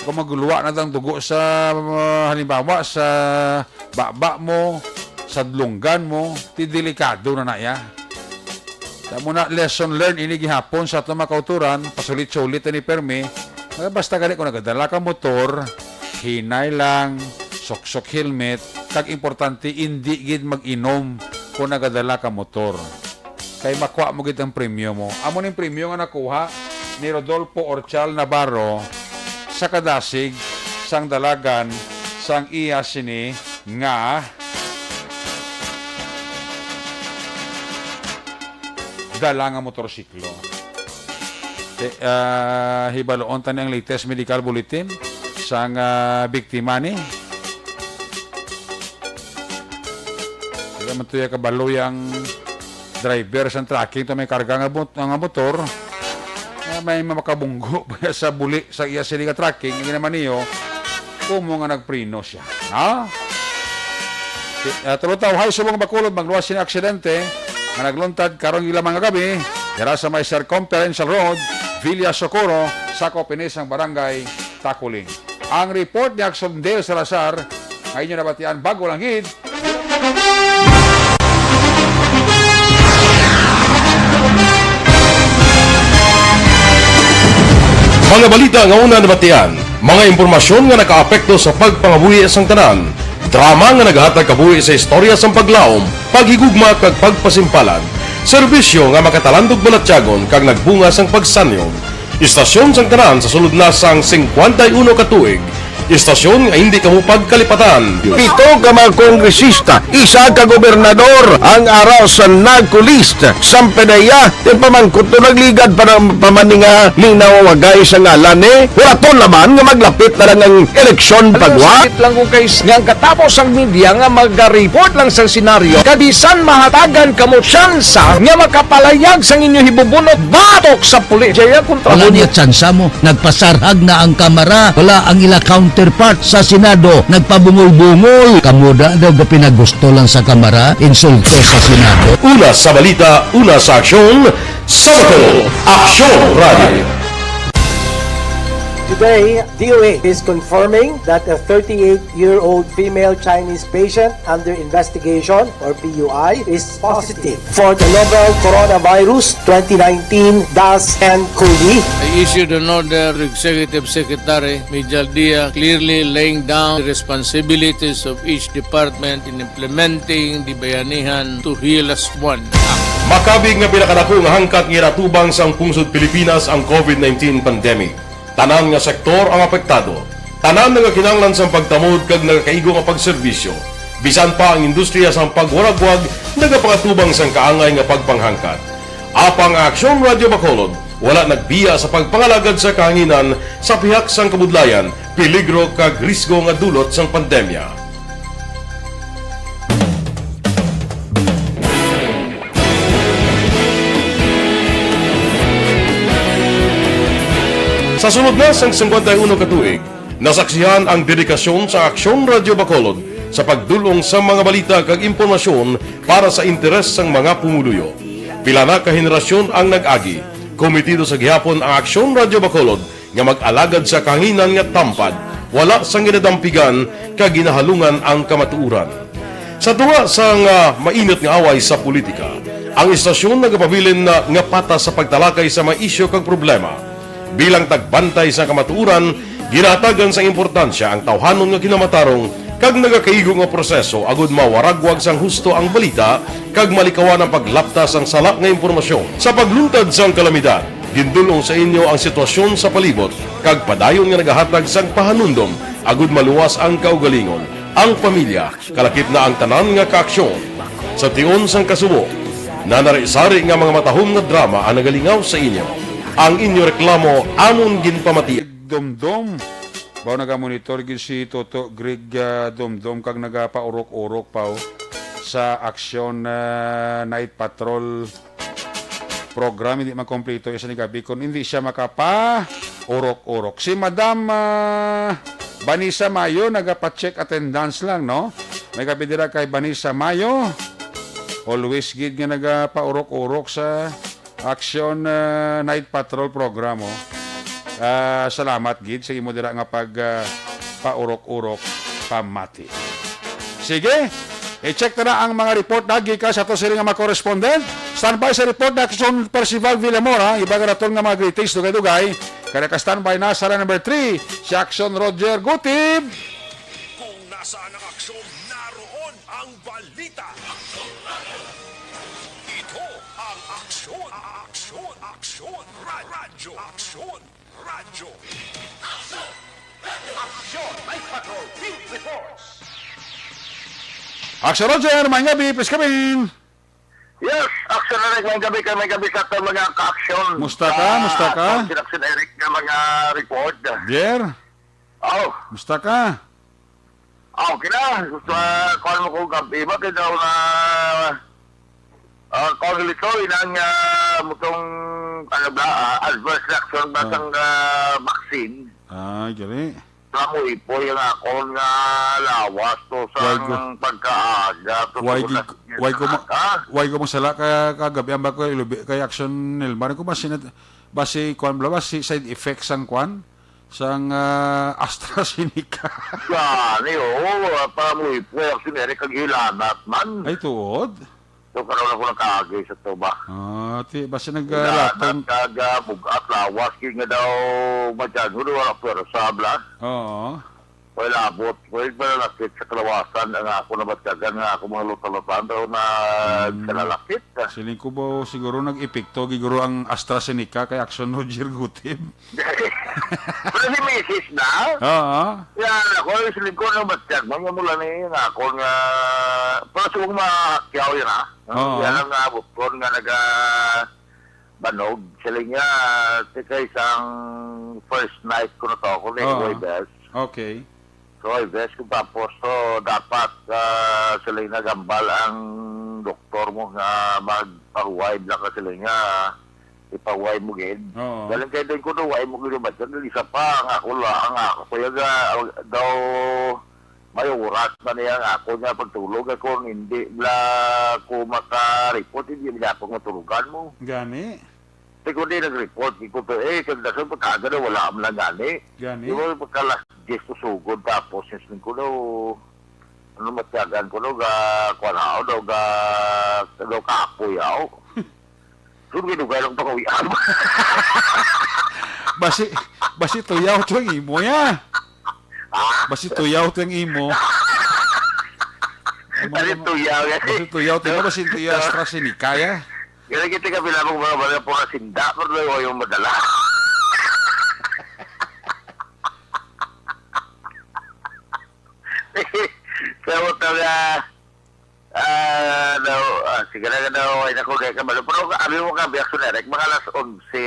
Kung magluwa na ang dugo sa, ah, halimbawa, sa baba mo, sa dlunggan mo, ti delikado na na ya. Tamo na, lesson learned ini gihapon sa aton mga kauturan, pasulit-sulit ni permi, nga basta gani kung nagadala ka motor, hinay lang, suksok helmet, kag importante, indi gid mag-inom kung nagadala ka motor. Kay makuha mo gid ang premyo mo. Amo ning premyo nga nakuha ni Rodolfo Orchal Navarro sa kadasig sang dalagan sang iya sini nga dala nga motorsiklo. Eh, ah, hibaluon ta ni ang latest medical bulletin sang, ah, biktima ni. Kaya man tuya kabalo yang driver sang trucking to may karga nga bot-, nga motor. Ah, may makabunggo pa sa buli sa iya sini nga trucking, ang ginaman niyo, kumo nga nagpreno siya. Ha? Ti-, ah, tulo tawo hay subong Bacolod, magluwas sini aksidente nga nagluntad karon gilaman nga gabi, dira sa may Circumferential Road, Villa Socorro, sakop ini sang Barangay Taculing. Ang report ni Axel Del Salazar, nga inyo nabatian, bago lang gid. Mga balita nga una nabatian, mga impormasyon nga nakaapekto sa pagpangabuhi sang tanan, drama nga naghatag kabuhi sa istorya sang paglaom, paghigugma kag pagpasimpalan, serbisyo nga makatalandog balatyagon kag nagbunga sang pagsanyog. Istasyon sang tanan sa sulod na sang singkwenta y uno ka tuig. Istasyon nga hindi kamo pagkalipatan. Pito ka mga kongresista, isa ka gobernador ang ara sa NAGCO list. Sampanaya, yung pamangkot to nagligad pa ng pamaninga linaw wagay sa ngalan eh. Wala to naman nga maglapit na lang ang eleksyon pagwa. Sakit lang kung kay s-, nga ang katapos ang media nga mag-report lang sa senaryo, kabisan mahatagan kamo tsansa nga makapalayag sang inyo hibubunot batok sa pulis. Jaya kontra Wala mo. Niya tsansa mo. Nagpasarhag na ang Kamara. Wala ang ila counterpart sa Senado. Nagpabungol-bungol. Kamo da daw gapinagusto lang sa Kamara. Insulto sa Senado. Una sa balita, una sa aksyon, sa Bacolod, Aksyon Radio. Today, D O A is confirming that a thirty-eight-year-old female Chinese patient under investigation, or P U I, is positive for the novel coronavirus twenty nineteen dash N cov. I issued an order to Executive Secretary Mijal Dia, clearly laying down the responsibilities of each department in implementing the Bayanihan to Heal As One Act. Makabig nga pinakadako nga hangkat nga ginatubang sang pungsod Pilipinas ang covid nineteen pandemic. Tanan nga sektor ang apektado. Tanan nagakinahanglan sang pagtamod kag nagakaigo nga pagserbisyo. Bisan pa ang industriya sang pagwaragwag nagapakatubang sang kaangay nga pagpanghangkat. Apang ang Aksyon Radio Bacolod wala nagbiya sa pagpangalagad sa kahanginan sa pihak sang kabudlayan, peligro kag risgo nga dulot sang pandemya. Sa sulod na sang singkwenta y uno ka tuig, nasaksihan ang dedikasyon sa Aksyon Radio Bacolod sa pagdul-ong sa mga balita kag impormasyon para sa interes sang mga pumuluyo. Pila na ka henerasyon ang nag-agi. Komitido sa gihapon ang Aksyon Radio Bacolod nga mag-alagad sa kahanginan nga tampad, wala sang ginadampigan kag ginahalungan ang kamatuoran. Sa tunga sang, ah, mainit nga away sa politika, ang istasyon nagapabilin na nga patas sa pagtalakay sa mga isyu kag problema. Bilang tagbantay sa kamatuoran, ginahatagan sang importansya ang tawhanon nga kinamatarong kag nagakaigo nga proseso agud mawaragwag sang husto ang balita kag malikawan ang paglapta sang sala nga impormasyon. Sa pagluntad sang kalamidad, gindul-ong sa inyo ang sitwasyon sa palibot kag padayon nga nagahatag sang pahanumdom agud maluwas ang kaugalingon, ang pamilya, kalakip na ang tanan nga kaaksyon. Sa tion sang kasubo, nanari-sari nga mga matahom nga drama ang nagalingaw sa inyo. Ang inyo reklamo amon ginpamati. Dumdum. Baw nagamonitor gid si Toto Greg, ah, Dumdum kag nagapaurok-urok pa, oh, sa aksyon, ah, Night Patrol. program, hindi makompleto iya sa ni gabi kung hindi siya makapaurok-urok. Si Madam, ah, Vanessa Mayo, nagapa-check attendance lang, no? May gabi dira kay Vanessa Mayo. Always gid nga nagapaurok-urok sa Action, ah, Night Patrol program, oh. Ah, salamat gid sa imo dira nga pag, ah, paurok-urok pamati. Sige, i-check na, na ang mga report na gikan sa ato sini nga mga correspondent. Standby sa report na Action Percival Villamora. Iba ka naton nga mga greetings, dugay-dugay. Kaya ka-standby na sa line number three, si Action Roger Gutib. Kung nasaan ang aksyon, naroon ang balita. Ito ang Aksyon, Aksyon, Aksyon, Ra- Radyo, Aksyon, Radyo. Aksyon, Night Patrol, Field Reports. Action Roger, may gabi, please come in. Yes, Action Night, may gabi ka, may gabi sa ato mga ka-aksyon. Musta ka? Ah, Musta ka? Action, Action Eric nga mga report. Jer? Oh. Musta ka? Ah, okay na. Sa kuwan mo ko gabi ba, kaya daw na, ah, kung lito, inang, ah, mutong, ano ba, ah, adverse reaction ba Ah. sang, ah, vaccine? Ah, gani. Sa mo ipoy ang akon nga lawas to sa Why go- ang pagkaaga, to Why sa gi-, unas why ko ma-, niya sa aga. Why ko masala ka, kagabi ang ba ko ilubi kay Action Nilmar ko ba sinat-, ba si kuwan bla ba si side effects ang kuwan? Sang, ah, AstraZeneca. Gani, oo. Ah, para mo ipoy, Action Eric, kag hilanat man. Ay, tuod? So, karon ako nakaagi sa to ba? Ah, ti, basi nag, ah, Hilanat latong kag, ah, bugat, lawas, kaya nga daw, madyan, wala, wala pwersa, bla. Oo. Wala abot. Wala ba lalakit sa kalawasan ang ako nabatyagan nga ako mga luta-lutaan daw na Hmm. kalalakit. Siling ko ba siguro nag-epekto, giguro ang AstraZeneca kay Action Roger Gutib. Pero si misis na? Oo. Yan, ako, yung siling ko, ano, ba't yan? Mga mula na yun, ako nga, pero sa mga makakyaw yun, ha? Oo. Yan ang abot ko nga naga-, banog. Siling niya, tika isang first night ko na to, ako na yung Oo. Huwebes. Okay. So, Huwebes, kung tapos to, dapat, ah, siling na gambal ang doktor mo nga magpahuway, bla ka siling niya. Ipahuway mo gid. Oo. Galing kay din ko daw, ay mo gid ba? Isa pa, ang ako la, ang ako, kuya ga, daw, may oras pa niya nga ako niya pagtulog ako, hindi bla ko makareport, hindi bla ako matulogan mo. Gani? Di ko di nag-report, di ko to, eh, kag dason pagkaga daw, wala man lang gani. Gani? Di ba, pagka alas diyes ko sugod, tapos, yung ko daw, ano, matyagan ko daw, ga, kuwan ako daw, ga, daw kapoy ako. Dugay-dugay lang pangawian. Basi, basi tuyaw to ang imo, ya. Ah? Basi tuyaw to ang imo. Ano tuyaw, ya? Basi tuyaw to, basi tuyaw AstraZeneca, ya. Kaya kita ka bilang mga mga pura sinda, pero wala yung madala. Sa utang, ah, Ah, daw, ah, sige na daw, ay, nako, gaya ka, malo. Pero abi mo ka, biyak sa Nerek, mga alas onse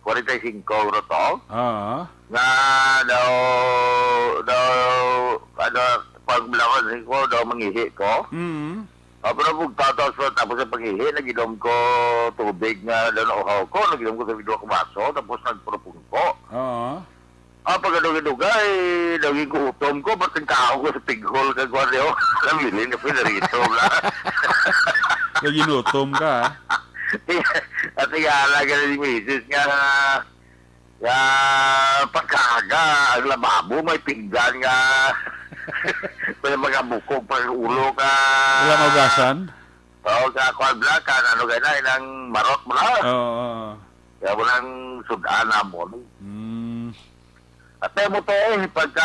kwarenta y cinco, bro, to? Oo. Nga daw, daw, ano, pag lawan ko, daw mangihi ko. Mm. Ah, pero pag tapos, tapos sa pangihi, nag-inom ko tubig nga daw nauhaw ko, nag-inom ko tubig, duha ka baso, tapos nagpurupong ko. Oo. Ah, pagkadugay-dugay, naging gutom ko, ba't ang kaon ko sa pighol kag kwan, oh? Nabilin na pinarito, bla. Naginutom ka, ah. At tingala ka ni misis nga, nga pagkaga, ang lababo, may pinggan nga, may mga bukog pa ang ulo ka. Wala maugasan? Oo, ka kwan, bla, ka ano ka na, inang marot, bla. Oo, oo. Kaya walang sudan namon. Hmm. Ate mo to, eh, pagka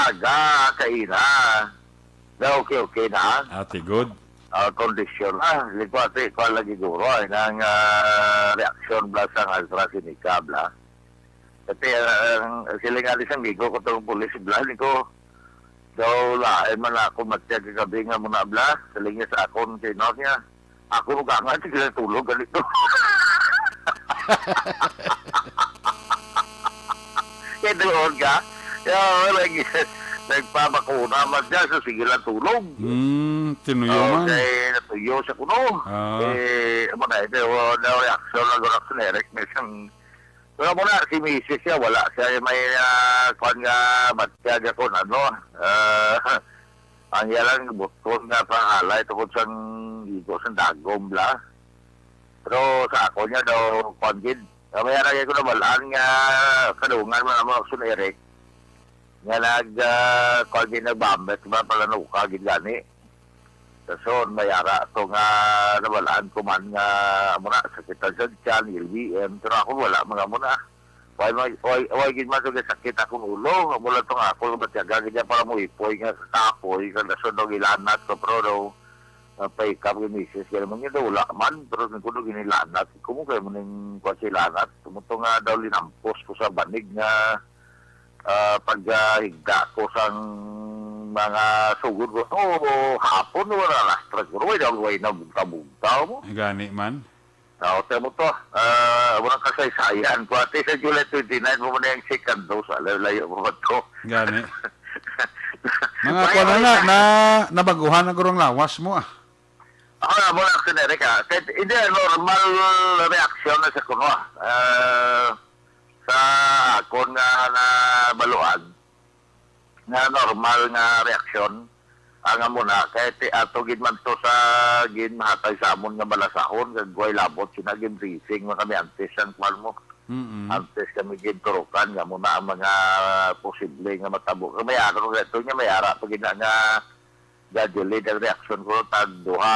aga, kaina. Na okay, okay na. Ate, good. Ah, kondisyon na. Liko ate, kuha lagi guro, eh, nang, ah, reaksyon bla sa AstraZeneca, bla. Ate, ah, ang, sila nga di sang ligo ko tong pulis, bla, liko. Daw, lain man ako matiyag kagabi nga muna, bla. Sila niya sa akon, kay Nor niya. Ako mo ka nga, sige lang tulog, ganito. Kaya doon ka? Kaya, wala, nagpabakuna man siya, so sige lang tulog. Hmm, tinuyo man. Okay, natuyo siya kuno. Ah. Eh, amo na, ito, oh, daw reaksyon lang, reaksyon, Eric, may isang, pero mo na, si misis siya, wala siya, may, ah, kwan nga, batyag ako, ano, ah, ang iya lang, buton nga, pangalay, tungkol sang igo, sang dagom, bla. Pero sa ako niya daw, kwan gid, ah, may aragay ko na balaan nga, kadungan man, amo, reaksyon, Eric, nga nag, ah, kuwan gid, nagvomit ba, palanuka gid gani. Dason may ara to nga nabalaan ko man nga amo na, sakit ang tiyan, L V M, pero ako wala, mga amo na. Why, why, why, why gid man to sakit akong ulo? Amo lang to nga ako, batyaga gid niya para mo ipoy nga kakapoy, kag dason daw gilanat ko, pero daw, ah, paikap yung misis, kaya naman yun daw, wala man, pero kung kuno ginilanat, kumo kaya mo ning kuwan sa ilanat, kumo to nga daw linampos ko sa banig nga ah, pag, ah, higda ko sang mga sugod ko, oh, hapon, wala na, stress ko, way na, way na, bugta-bugta mo. Gani man. Now, temo to, ah, walang kasaysayan ko. Ate, sa July twenty-nine mo na yung second dose, ah, layo-layo mo ba to? Gani. Mga May kuwan na, na, na, nabaguhan ang gurong lawas mo, ah. Ako na mo lang, Sir Eric, ah. Kahit, hindi, normal reaction na sa kuno, ah. Ah, sa akon nga nabaluan, nga normal nga reaksyon, ang amo na, kay ti-, ato gid man to sa ginhatag sa amon nga balasahon, kag way labot, sina gin-briefing man kami antes ang kwan mo, Mm-mm. antes kami ginturukan, nga amo na ang mga posible nga matabo. Kay may ano, ito niya, may ara pa gid na nga ga-delayed ang reaksyon ko, tag duha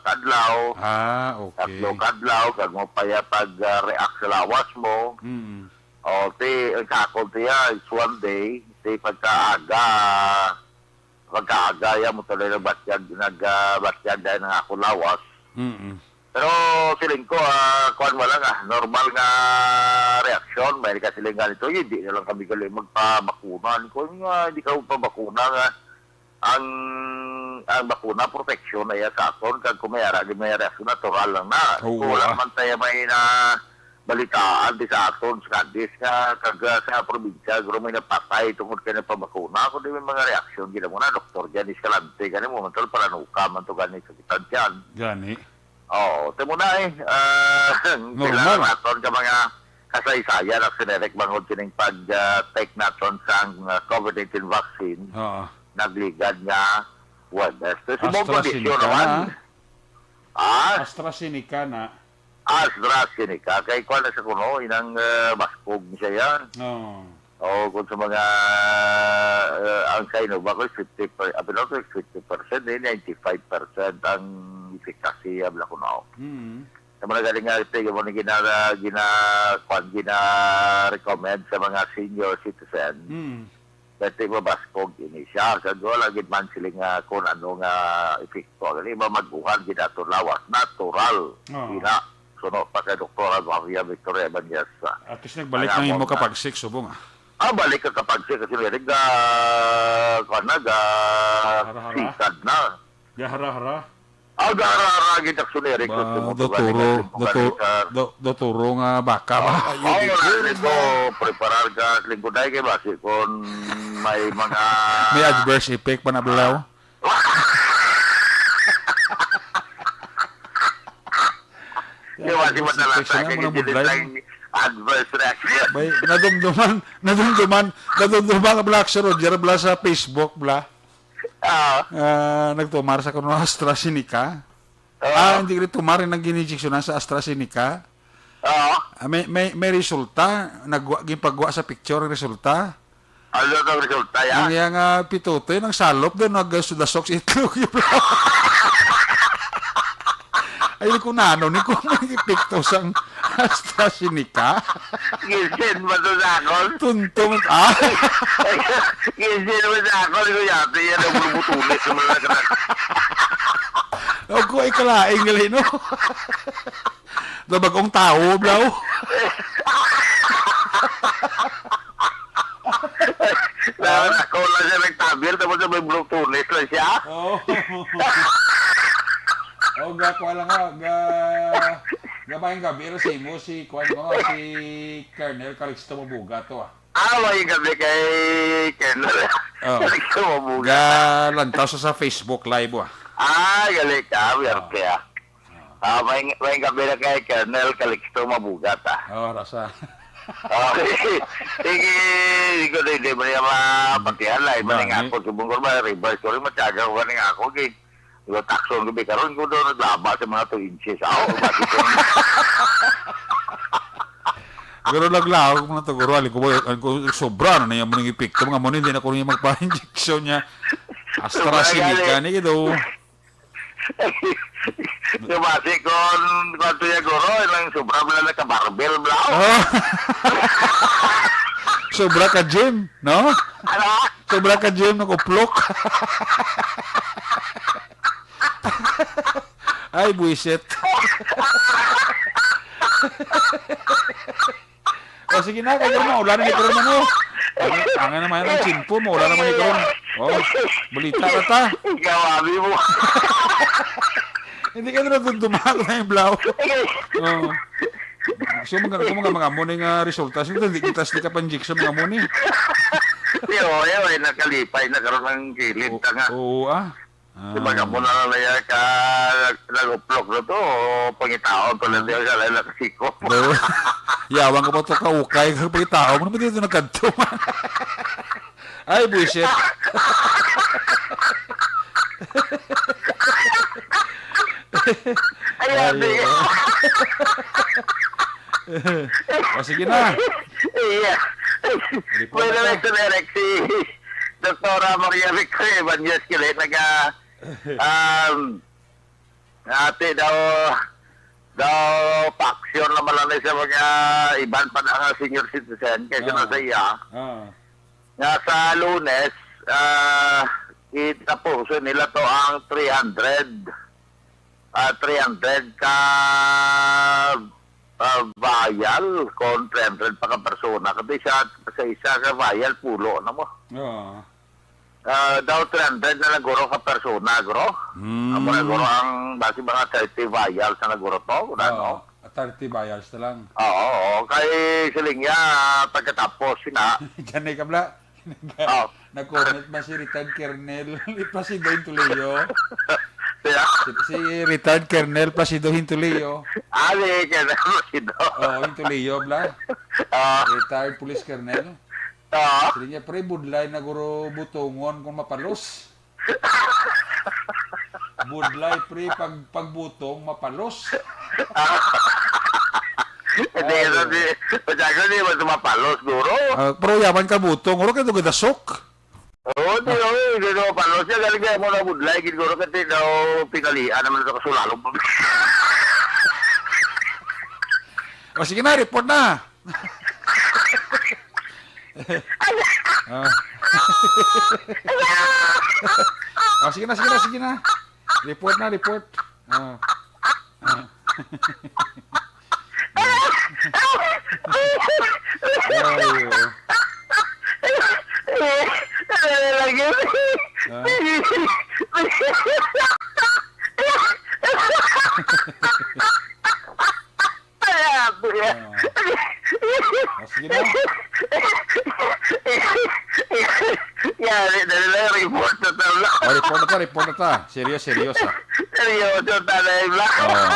ka adlaw, Ah, okay. tatlo ka adlaw, kag mo pa ya pag, ah, react sa lawas mo. Mm. O, ti, ang kakon tiya, it's one day, ti pagkaaga, pagkaaga ya mo tuloy nagbatyag, nag, ah, batyag dahil ang akong lawas. Mm-mm. Pero siling ko, ah, kuwan mo lang, ah, normal nga reaksyon, may ka siling ganito, hindi na lang kami gali magpabakuna. Ko nga, hindi ka magpabakuna nga, ang, ang bakuna, proteksyon na iya sa aton, kag kung may ara, di may ara, so natural lang na. Oo, Kung wala ah. man tayo may na balitaan di sa aton, sa Cadiz nga, kag, ah, sa probinsya, guro may napatay tungod kay napabakuna. Kung di may mga reaksyon, gina mo na, Doktor Jan Escalante, gani mo, man tol, palanuka man to, gani sa kitan dyan. Gani. Oo, timo na eh. Ah, Normal. kailangan naton ka mga kasaysayan ang sinerek bangod sining pag, ah, take naton sang, ah, covid nineteen vaccine. Oo. Nagligad nga Webes. So, subong AstraZeneca kondisyon naman. na, Ah? AstraZeneca na. AstraZeneca. Kay kuwan na sa kuno, inang, ah, baskog siya yan. Oo. O, kung sa mga, ah, ang Sinovac ko, fifty per, apil ako, fifty percent, eh, ninety-five percent ang efficacy, abla ko na. Mm. Sa mga galing nga, ito, yung mga gina-, gina-, kwan, gina-recommend sa mga senior citizen, Mm. dati mabaskog ini siya. Kag wala gid man sila nga kung ano nga epekto. Ang iba maguhan gid ato lawas, natural. Oo. Ina, suno pa kay Doktora Maria Victoria Evangelista. At least nagbalik Ang ng imo amon na. kapag-six, subong, ah. Ah, balik ka kapag-six kasi meron ka, kuwan na, ga-, Hara-hara. sikad na. Gahara-hara. Ah, gahara-hara, gid, Action Eric, Ba, kung timo Dotoro, tugan, Dotoro, Dotoro nga baka ba? Ah, Oo, you did na, good, linggo, man. preparar ka, linggo dahil kay basi kung may mga May adverse effect pa na, Blaw? Di ba, si Adverse madalas effect sa na, akin, muna hindi budlay lang mo. adverse reaction. May nadumduman, nadumduman, nadumduman ka, Black, sa Roger, Black, sa Facebook, Black. Ah. Ah, nagtumar sa kuno AstraZeneca. Oo. Ah, hindi rin tumar yung nag-injection na sa AstraZeneca. Oo. Ah, may, may, may resulta. Nagwa, ginpagwa sa picture ang resulta. Ano ang resulta, ya? Ang iyang, ah, pitutoy, nagsalop doon, nagdasok sa itlog. Ay, kung nano, ni kung may epekto sang AstraZeneca. Ginsin mo to sa akon? Tunto mo, ah. Ginsin mo sa akon, ko yata yan, ang bulubutulis, ang mga anak. O, ko ay kalaing gali, no? Daw bagong tawo, bro. Na, ako lang siya nagtabil, tapos may bulutulis lang siya. Oo. O, ga, kuha lang nga, ga, ga, maayong gabi, rin sa imo, si, kuha mo, si Colonel Calixto Mabuga to, ah. Ah, maayong gabi kay Colonel. Oh. Calixto Mabugat. Galantaw sa, sa Facebook Live, ah. Ah, gali ka, werte, ah. Ah, may, may gabi na kay Colonel Calixto Mabugat, ah. Oh, rasa. Oh, sige, sige, di ko, di, di mo niya mapatihan, live man nga ako, subong ko ba, reverse ko rin, matyaga ko ganing ako, gid. Yo, takson gabi karon ko daw naglaba sa mga two inches. Aw, bakit ko Pero naglaog mo na to, guro. Alin ko ba, alin ko, sobra na niya mo ning epekto. Mga mo, hindi na ko niya magpa-injection niya. AstraZeneca, ni, gito. Yung basi ko, kwanto niya, guro, nang sobra mo na nagka-barbell, bro. Oh. Sobra ka gym, no? Ano? Sobra ka gym, nag-uplok. Ay, buwisit. O, sige na, kay German, ulan na ni German, oh. Ang, ang naman ang tiyempo mo, ulan naman ni German. Oh, balita na ta. Ikaw, abi mo. Hindi ka na nagdudumako na yung blaw. Oh. Gusto mo nga, gusto mo nga mga amo na yung, ah, resulta. Sino hindi kita sila kapanjik sa mga amo ni? Yo, yo, ay nakalipay na karon ang kilid. Oo, ta nga. Oo, ah. Ah. Di ba, kamo na lang na yan ka, nag-uplok na to, o pangitaon to lang diyan, kala na kasiko. Pero, yawang ka pa to, kaukay, ka pangitaon mo naman dito nagkanto. Ay, buwisit. Ay, Ay, ate. Oo. O, sige na. Iya. Report Pwede na na ka. Ito, Eric, si Doktora Maria Victoria Ibanez, kili, naga, um, ate daw, daw faction naman lang sa mga iban pa na nga senior citizen kaysa na Oo. sa iya. Oo. Nga sa Lunes, ah, itapuso nila to ang three hundred, ah, three hundred ka, ah, vial, kon three hundred pa ka persona. Kasi sa, sa isa ka vial, pulo na mo. Oo. Ah, daw three hundred na lang guro ka persona, guro. Hmm. Amo na guro ang basi mga thirty vials na guro to, wala, Oo, no? Thirty vials na lang. Oo, oo. Kay siling niya, pagkatapos, sina. Diyan na kabla. Oh. Nag-comment man si retired Colonel Placido Hintulio. Siya? Si, si retired Colonel Placido Hintulio. Ah, si Colonel Placido. Oo, Hintulio, bla. Ah. Retired police colonel. Ah. Sila niya, pre, budlay na guro butongon kung mapalos. Budlay, pre, pag, pagbutong, mapalos. Hindi, Ay. Ano, di, masyado di ba tumapalos, guro? Ah, pero yaman ka butong, guro, kaya ito gadasok. Oo, di, oo, hindi tumapalos. Siya, galing kaya mo na budlay, gid, guro, kasi daw pinalian naman sa kasulalog. O, sige na, report na. Ah. Ah, sige na, sige na, sige na. Report na, report. Ah. Ah. Ay, oo. Ano na lang yun? Ah. Ay, ate. Oo. Ah, sige na. Yari, dali lang, report na tawag. Ah, report na ta, report na ta. Serious, serious, ah. Seryoso, tanay, bla. Oo.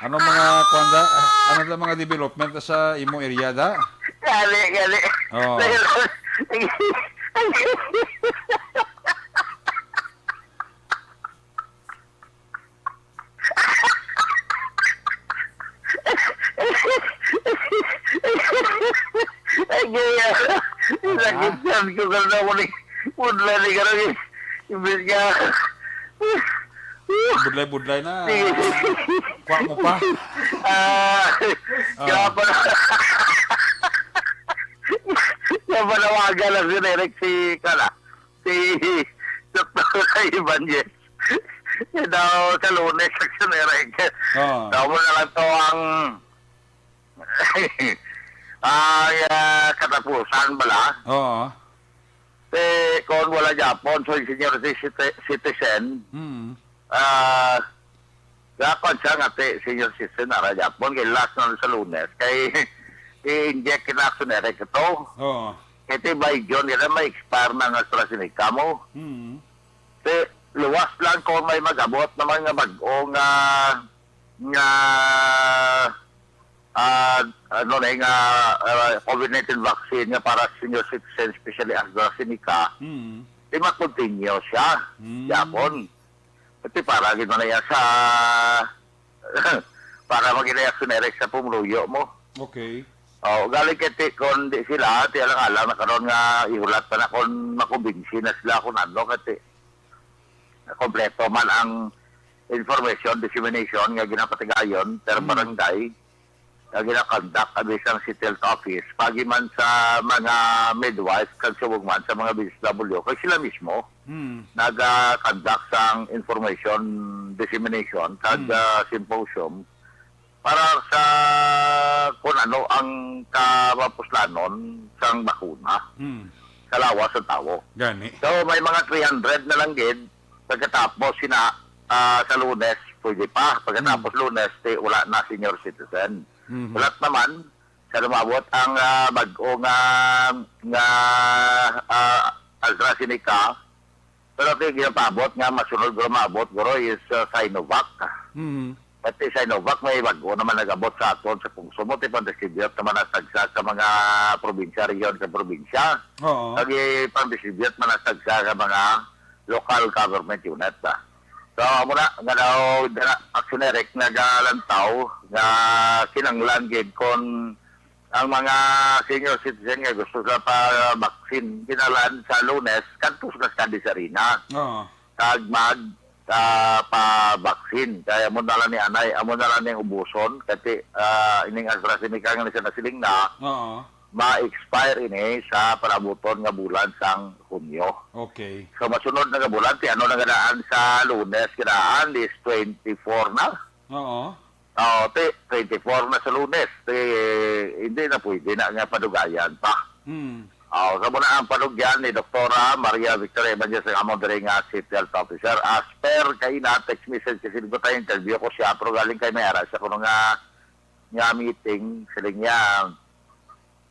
Ano mga, kuwan da? Ah, ano da mga development sa imo area da? Gali, gali. Oo. Ay, gaya. Ah. Sakit yan. Kung ano ako ni, pudla ni karang, eh. Imbis nga. Budlay-budlay na. Sige. Kuha mo pa. Ah, Ah. kaya pa na. Kaya panawagan lang si Eric, si, kana, si Doktor Ibanez. Daw sa Lunes, Section Eric. Oo. Daw mo na lang to ang, ang, ah, katapusan bala. Oo. Eh, kung wala Japon, so yung senior citi-, citizen, Mm. ah, Gakon siya nga ti senior citizen ara Japon, kay last na sa Lunes, kay i-inject kina Action Eric ito. Oo. Kay ti by June, kaya may expire na nga AstraZeneca mo. Hmm. Ti, luwas lang kung may mag-abot naman nga bag-o nga, nga, ah, ano na nga, ah, COVID nineteen vaccine nga para sa senior citizen, especially AstraZeneca. Hmm. Ti, ma-continue siya. Hmm. Yapon. Ti, para gid man na iya sa, para maging iya generic sa pumuluyo mo. Okay. Oh, galing kay ti, kung di sila, ti alang-alang na karon nga ihulat pa na kung makumbinsi na sila kung ano, kay ti kompleto man ang information dissemination nga ginapatigayon per Hmm. barangay nga ginakonduct ang isang city health office, pagi man sa mga midwife kag subong man sa mga B S W, kay sila mismo Hmm. nagakonduct sang information dissemination kag, Hmm. ah, symposium para sa kung ano ang kamapuslanon sang bakuna Hmm. sa lawas sa tawo. Gani. So, may mga three hundred na lang gid pagkatapos sina, ah, sa Lunes, pwede pa. Pagkatapos Hmm. Lunes, ti, wala na senior citizen. Mhm. Wala naman, sa lumabot ang, ah, bag-o nga, nga, ah, AstraZeneca, pero ti ginapaabot nga masunod guro maabot guro is, ah, Sinovac. Mhm. Pati Sinovac may bag-o naman nag-abot sa aton sa pungso mo, ti pang-distribute naman ang tagsa ka mga probinsya, rehiyon ka probinsya. Oo. Kag pang-distribute man ang tagsa ka mga local government unit, ah. So, amo na, nga daw, dira, Action Eric, nagalantaw nga kinanglan gid kon ang mga senior citizen nga gusto sa pa-vaccine, kinalan sa Lunes, kadto sa Cascades Arena. Oo. Kag mag, ah, pa-vaccine. Kaya amo na lang ni anay, amo na lang ning ubuson. Kasi, ah, ining AstraZeneca nga siya nasiling na, Oo. ma-expire ini sa palabuton nga bulan sang Hunyo. Okay. So, masunod na nga bulan, ti ano na nga daan sa Lunes, nga daan is twenty-four na. Oo. Oh, ti, twenty-four na sa Lunes. Ti, hindi na pwede na nga padugayan pa. Hmm. Oh, sa muna ang panugyan ni Doktora Maria Victoria Evangelos ang among diri nga City Health Officer. As per kay na text message kasi ko tayo interview ko siya, pero galing kay may ara siya kuno nga, nga meeting, sila niya,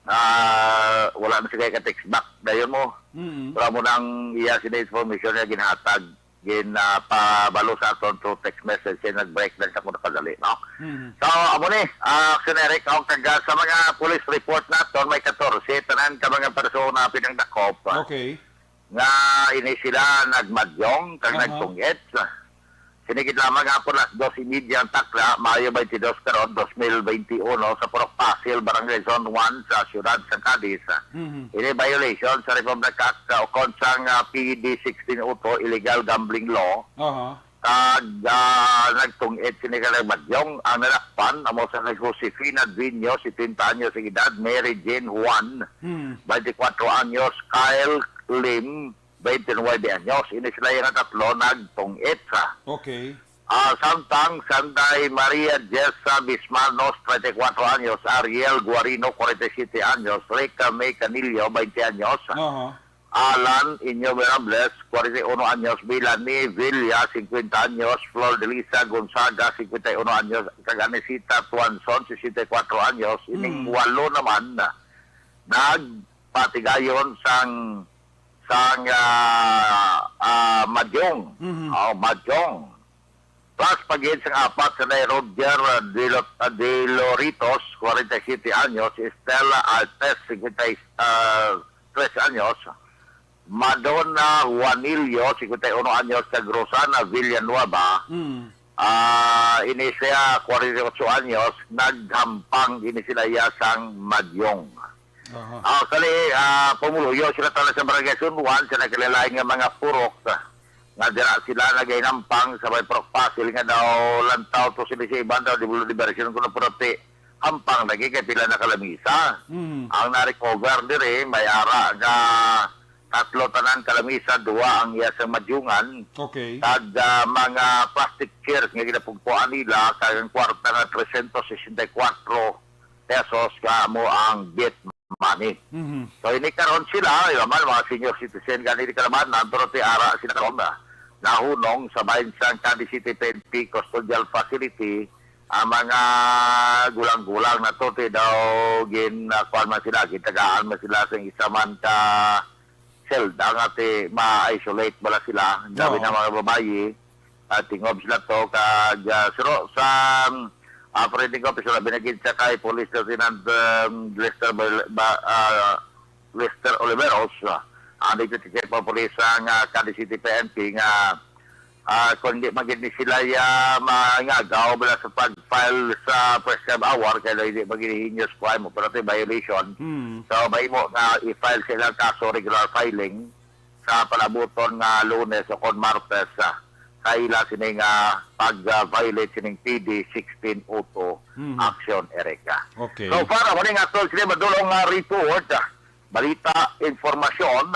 ah, wala na siya ka-text back. Dayon mo, Mm. Pero mo nang iya sila information nga ginhatag, gin, ah, pabalo sa aton through text message, kay nag-break lang sa kuno kadali, no? Mm. So, amo ni, ah, Action Eric, ang taga sa mga police report naton, may katorse, tanan ka mga persona pinangdakop, ah, Okay. nga ini sila nagmadyong, kag Aha. nagtungit. Sini gid lamang hapon alas dos y media ang takna, Mayo twenty-two karon, dos mil twenty-one, sa Purok Pasil, Barangay Zone one sa siyudad sa Cadiz. Mhm. Ini violation sa Republic Act, uh, ukon sang, uh, P D sixteen oh two, illegal gambling law. Aha. Kag, uh, nagtungit sini ka nagmadyong ang nadakpan, amo sa kay Josefina Dueño, setenta anyos ang edad, Mary Jane Juan, Hmm. twenty-four anyos, Kyle Lim, twenty-nine anyos. Ini sila nga tatlo nagtungit sa, Okay. ah, samtang Sanday Maria Jessa Bismarnos, treinta y cuatro anyos, Ariel Guarino, cuarenta y siete anyos, Rica May Canillo, veinte anyos, Aha. Alan Inyo Mirables, cuarenta y uno anyos, Melanie Villa, cincuenta anyos, Flor Delisa Gonzaga, cincuenta y uno anyos, kag Anisita Tuanzon, sesenta y cuatro anyos. Ining Mm. walo naman nagpatigayon sang sang, ah, ah, madyong. Mhm. Oh, madyong. Plus, pagid sang apat sa Nay Roger, ah, Dilo-, ah, Deloritos, forty-seven anyos, Stella Altes, fifty, ah, tres anyos, Madonna Juanillo, fifty-one anyos, kag Rosana Villanueva, Mm. ah, ini siya, forty-eight anyos, naghampang ini sila iya sang madyong. Aha. Ah, kali, ah, pumuluyo sila tala sa Barangay San Juan, sa nagkalain-lain nga mga purok, ah, nga dira sila nagainampang sa may Purok Pasil nga daw lantaw to sila sa iban daw, di bulo diversion kuno, pero ti, hampang lagi kay pila na kalamisa. Mm. Ang na-recover diri, may ara nga tatlo tanan kalamisa, duwa ang iya sa madyungan. Okay. Kag, ah, mga plastic chairs nga ginapugpuan nila, kag ang kwarta nga trescientos sesenta y cuatro pesos nga amo ang bit money. Mhm. So, ini karon sila, di ba man, mga senior citizen, gani di kalabanan, pero ti ara sila karon na nahunong sa bahin sang Cadiz City P N P Custodial Facility, Ang mga gulang-gulang na to, ti daw gin, ah, kuwan man sila, gitagaan man sila sa isa man ka selda nga ti ma-isolate bala sila. Grabe Oo. na mga babayi, ah, tingob sila to, kag, ah, suro sa, ah, forensic officer, binagid sa kay Police Lieutenant, um, Lester Bal-, Ba-, ah, Lester Oliveros, ah, ang Deputy Chief of Police sang, ah, Cadiz City P N P nga, ah, kung di man gid ni sila ya mangagaw bala sa pag-file sa prescribed hour, kay di man gid heinous crime o pero ito violation. Hmm. So, mahimo nga i-file sila kaso regular filing sa palabuton nga Lunes o kon Martes, ah, kaila sini nga pag-violate sining P D sixteen oh two Mhm. action, Erica. Okay. So far, amo ni nga aton sini madulong nga report, ah, balita, informasyon.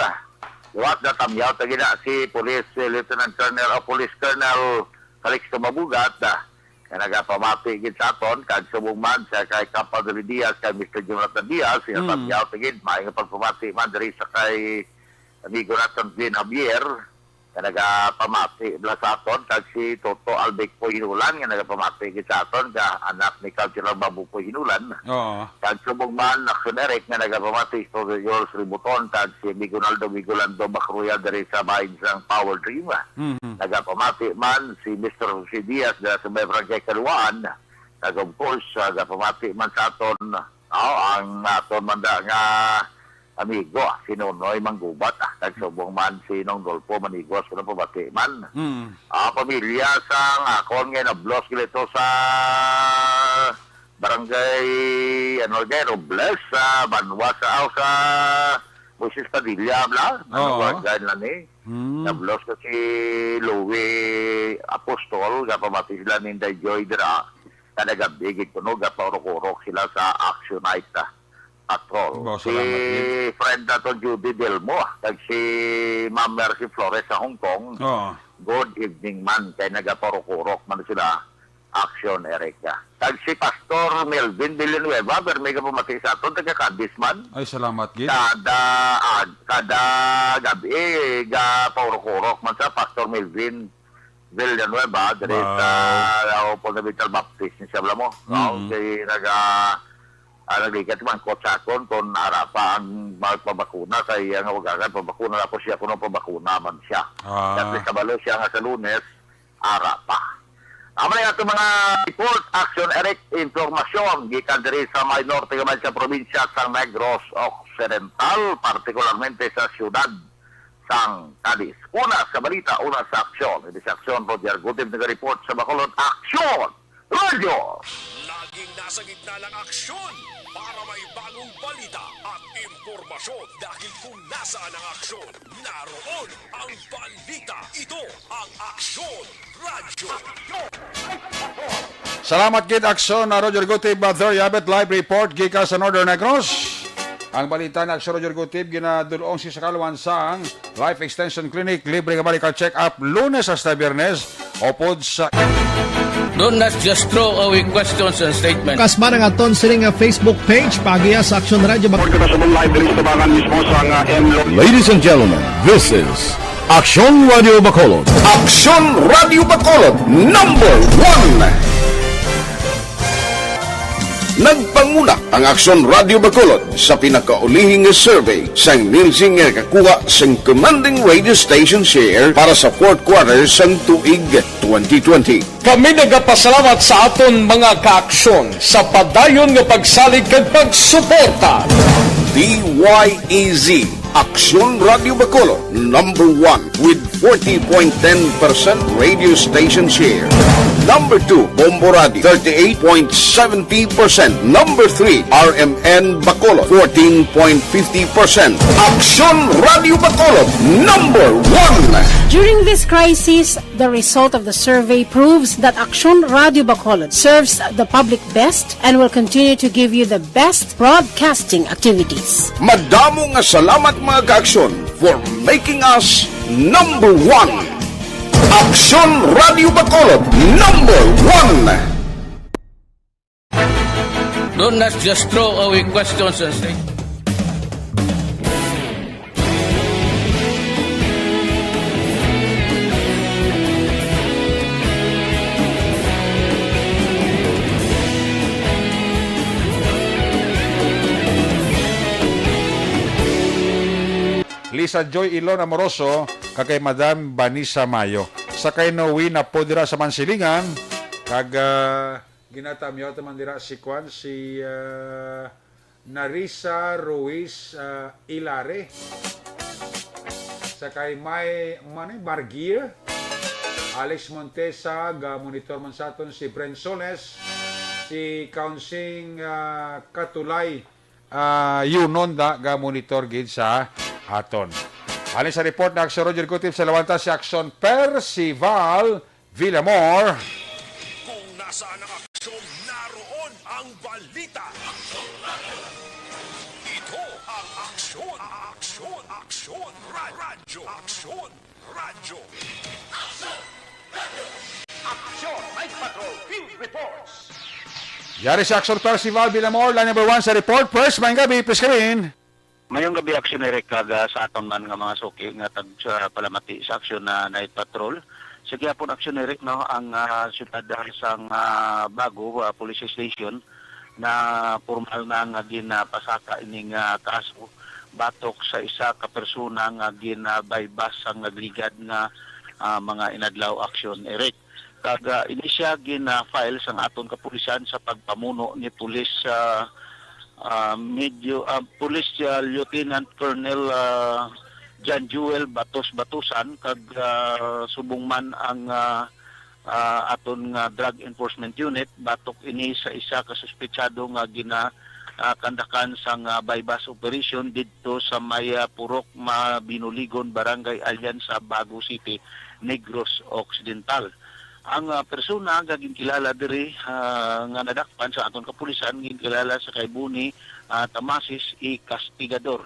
Liwat na tamyaw ta gina si Police Lieutenant Colonel o Police Colonel Calixto Mabugat, ah, nga nagapamati gid sa aton, kag subong man sa kay Kapadre Diaz, kay Mister Jonathan Diaz, nga Mm. tamyaw ta gid, maayong pagpamati man diri sa kay amigo naton Glenn Javier, nga nagapamati bala sa aton, kag si Toto Albic Poy Hinulan, nga nagapamati gid sa aton, nga anak ni Councilor Babu Poy Hinulan. Oo. Kag subong man, Action Eric, nga nagapamati, si Toto George Ributon, kag si Amigo Naldo Migolando Bacruya diri sa bahin sang Power Dream. Mhm. Nagapamati man si Mister Jose Diaz dira sa may Barangay Kaluwaan. Kag of course, nagapamati man sa aton, oh, ang aton man da nga amigo, ah, si Nonoy Manggubat, ah, kag subong man si Nong Dolpo Manigos, kuno pabati man. Mm. Ah, pamilya sang akon nga nablos gid ito sa barangay, ano, kay Robles, sa Banwa, sa, sa Moises Padilla, bla? Ano, Oo. barangay na ni? Mm. Nablos ko si Louie Apostol, nga pamati sila ni Inday Joy dira. Kada gabi gid kuno gapaurok-urok sila sa Action Night, ah, Patrol. Wow, Si salamat gid. friend nato, Judy Delmo, kag si Ma'am Mercy Flores sa Hong Kong. Oo. Good evening man, kay nagapaurok-urok man sila. Action, Erica. Kag si Pastor Melvin Villanueva, pero may kapamati sa aton, taga Cadiz man. Ay, salamat gid. Kada, ah, kada gabi, gapaurok-urok man sa Pastor Melvin Villanueva, diri Wow. sa Laupol na Vital Baptist ni siya, alam mo? Mm. Okay, naga, ah, naglikat man ko sa akon kung ara pa ang magpabakuna sa iya nga wagagan, pabakuna na po siya, kuno pabakuna man siya. Ah. At least, kabalo siya nga sa Lunes, ara pa. Amo na ato mga report, Action Eric, informasyon gikan diri sa may norte gamay sa probinsya sa Negros Occidental, partikularmente sa siyudad sang Cadiz. Una sa balita, una sa aksyon. Hindi sa aksyon, Roger Gutib naga-report sa Bacolod. Aksyon! Radyo! Laging nasa gitna ng aksyon para may bagong balita at impormasyon, dahil kung nasaan ang aksyon, naroon ang balita. Ito ang Aksyon Radyo. Salamat gid, Aksyon, na Roger Gutib, uh, Victoria Abet, live report gikan sa Northern Negros. Ang balita ni Aksyon Roger Gutib, ginadulong si sa kaluan sang Life Extension Clinic, libre nga medical check-up, Lunes hasta Biyernes, upod sa Do not just throw away questions and statements. Kasma ang aton sini nga Facebook page, paagiha sa Aksyon Radyo Bacolod. Report kita sa live diri sa tabangan mismo sa nga M Lo- Ladies and gentlemen, this is Aksyon Radio Bacolod. Aksyon Radio Bacolod, number one. Nagpanguna ang Aksyon Radio Bacolod sa pinakaulihing nga survey sang Nielsen nga nakakuha sang commanding radio station share para sa fourth quarter sang tuig twenty twenty. Kami nagapasalamat sa aton mga kaaksyon sa padayon nga pagsalig kag pagsuporta. D Y E Z, Aksyon Radio Bacolod, number one with forty point ten percent radio station share. Number two, Bombo Radio, thirty-eight point seventy percent. Number three, R M N Bacolod, fourteen point fifty percent. Aksyon Radio Bacolod, number one. During this crisis, the result of the survey proves that Aksyon Radio Bacolod serves the public best and will continue to give you the best broadcasting activities. Madamo nga salamat, mga kaaksyon, for making us number one. Aksyon Radio Bacolod, number one. Do not just throw away questions and say, sa Joy Ilon Amoroso, kag kay Madam Vanessa Mayo. Sa kay Noe Napo dira sa Mansilingan, kag, ah, ginatamyaw ta man dira si kwan, si, ah, Narisa Ruiz, ah, Ilare. Sa kay May, Manay Bargir, Alex Montesa, ga monitor man sa aton si Bren Soles, si Councing, ah, Katulay, ah, Yunon da ga monitor gid sa aton. Halin sa report na Aksyon Roger Gutip sa Lawanta si Aksyon Percival Villamor. Kung nasaan ang aksyon, naroon ang balita. Ito ang aksyon, aksyon, aksyon, ra- radyo, aksyon, radyo. Aksyon Night Patrol Field Reports. Yari sa Aksyon Percival Villamor, line number one sa report. First, maayong gabi, please come in. Mayong gabi, Aksyon Eric, kag, ah, sa aton man nga mga suki nga tag-, sa palamati sa Aksyon na Night Patrol. Sa gihapon, Aksyon Eric, no, ang, ah, siyudad, ah, sang, ah, Bago, ah, Police Station na formal na nga ginapasaka ining, ah, kaso batok sa isa ka persona nga ginabaybas sang nagligad nga, ah, mga inadlaw, Aksyon Eric. Kag, ah, ini siya gin-file sang aton kapulisan sa pagpamuno ni Police, ah, ah, medyo, ah, Police, ah, Lieutenant Colonel, ah, John Jewel Batos Batusan, kag, ah, subong man ang, ah, ah, aton nga Drug Enforcement Unit batok ini sa isa ka suspetsado nga gina, ah, kandakan sang, ah, buy-bust operation didto sa may, ah, Purok Mabinuligon, Barangay Alianza, Bago City, Negros Occidental. Ang, ah, persona nga ginkilala diri, ah, nga nadakpan sa aton kapulisan, ginkilala sa kay Buni, ah, Tamasis E. Castigador.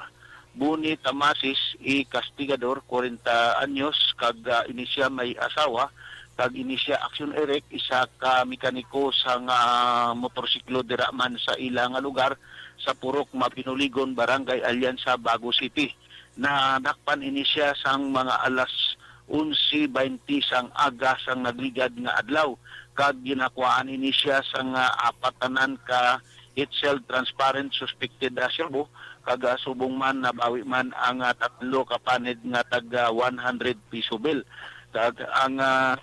Buni Tamasis E. Castigador, kwarenta anyos, kag, ah, ini siya may asawa, kag ini siya, Aksyon Eric, isa ka mekaniko sang, ah, motorsiklo dira man sa ila nga lugar sa Purok Mabinuligon, Barangay Alianza, Bago City. Nadakpan ini siya sang mga alas onse baynte sang aga sang nagligad nga adlaw, kag ginakuhaan ini siya sang, ah, apat tanan ka heat-sealed transparent suspected, ah, shabu, kag, ah, subong man nabawi man ang, ah, tatlo ka panid nga tag, ah, one hundred piso bill. Kag ang, ah,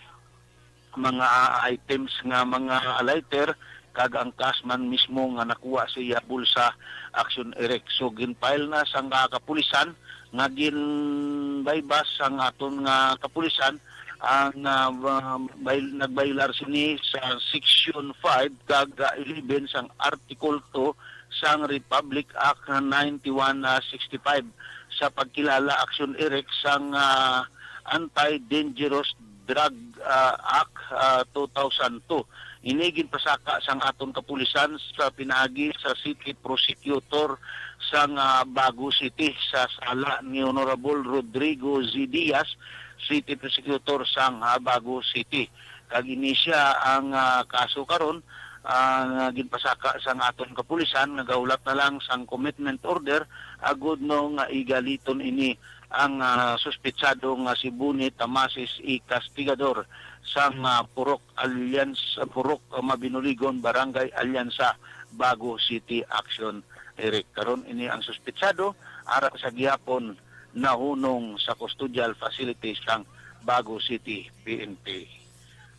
mga items nga mga lighter kag ang cash man mismo nga nakuha sa iya bulsa, Aksyon Eric. So, gin-file na sang, ah, kapulisan nga gin-buy-bust sang aton nga kapulisan ang, ah, nag-violar sini sa Section five kag, ah, eleven sang Article two sang Republic Act ninety-one sixty-five sa pagkilala, Aksyon Eric, sang, ah, Anti-Dangerous Drug, ah, Act, ah, two thousand two. Ini ginpasaka sang aton kapulisan sa pinaagi sa City Prosecutor sang, ah, Bago City sa sala ni Honorable Rodrigo Z. Diaz, City Prosecutor sang, ah, Bago City. Kag ini siya ang, ah, kaso karon, ah, nga ginpasaka sang aton kapulisan nga gahulat na lang sang commitment order agud no nga igaliton ini ang, ah, suspetsado nga si Buni Tamasis E. Castigador sang, ah, Purok Alliance, Purok, ah, Mabinuligon, Barangay Alianza, Bago City, Aksyon Eric. Karon ini ang suspetsado ara sa gihapon nahunong sa custodial facility sang Bago City P N P.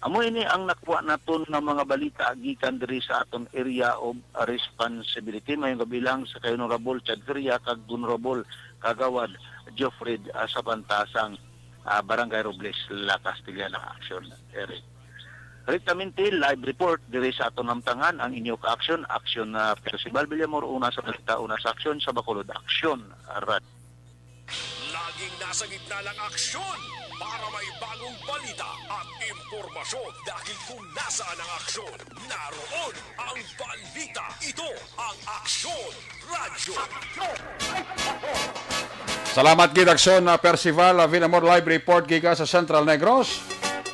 Amo ini ang nakuha naton nga mga balita gikan diri sa aton area of responsibility. Mayong gabi lang sa kay Honorable Chad Feria kag Honorable Kagawad Geoffrey, ah, sa Bantasang, ah, Barangay Robles, La Castellana, Aksyon Eric. Direktamente, live report diri sa aton namtangan ang inyo ka-aksyon, Aksyon, ah, Percival Villamor, una sa balita, una sa aksyon, sa Bacolod, Aksyon, Rad. Laging nasa gitna ng aksyon para may bagong balita at impormasyon, dahil kung nasaan ang aksyon, naroon ang balita. Ito ang Aksyon Radyo. Salamat gid, Aksyon, ah, Percival, ah, Villamor, live report gikan sa Central Negros.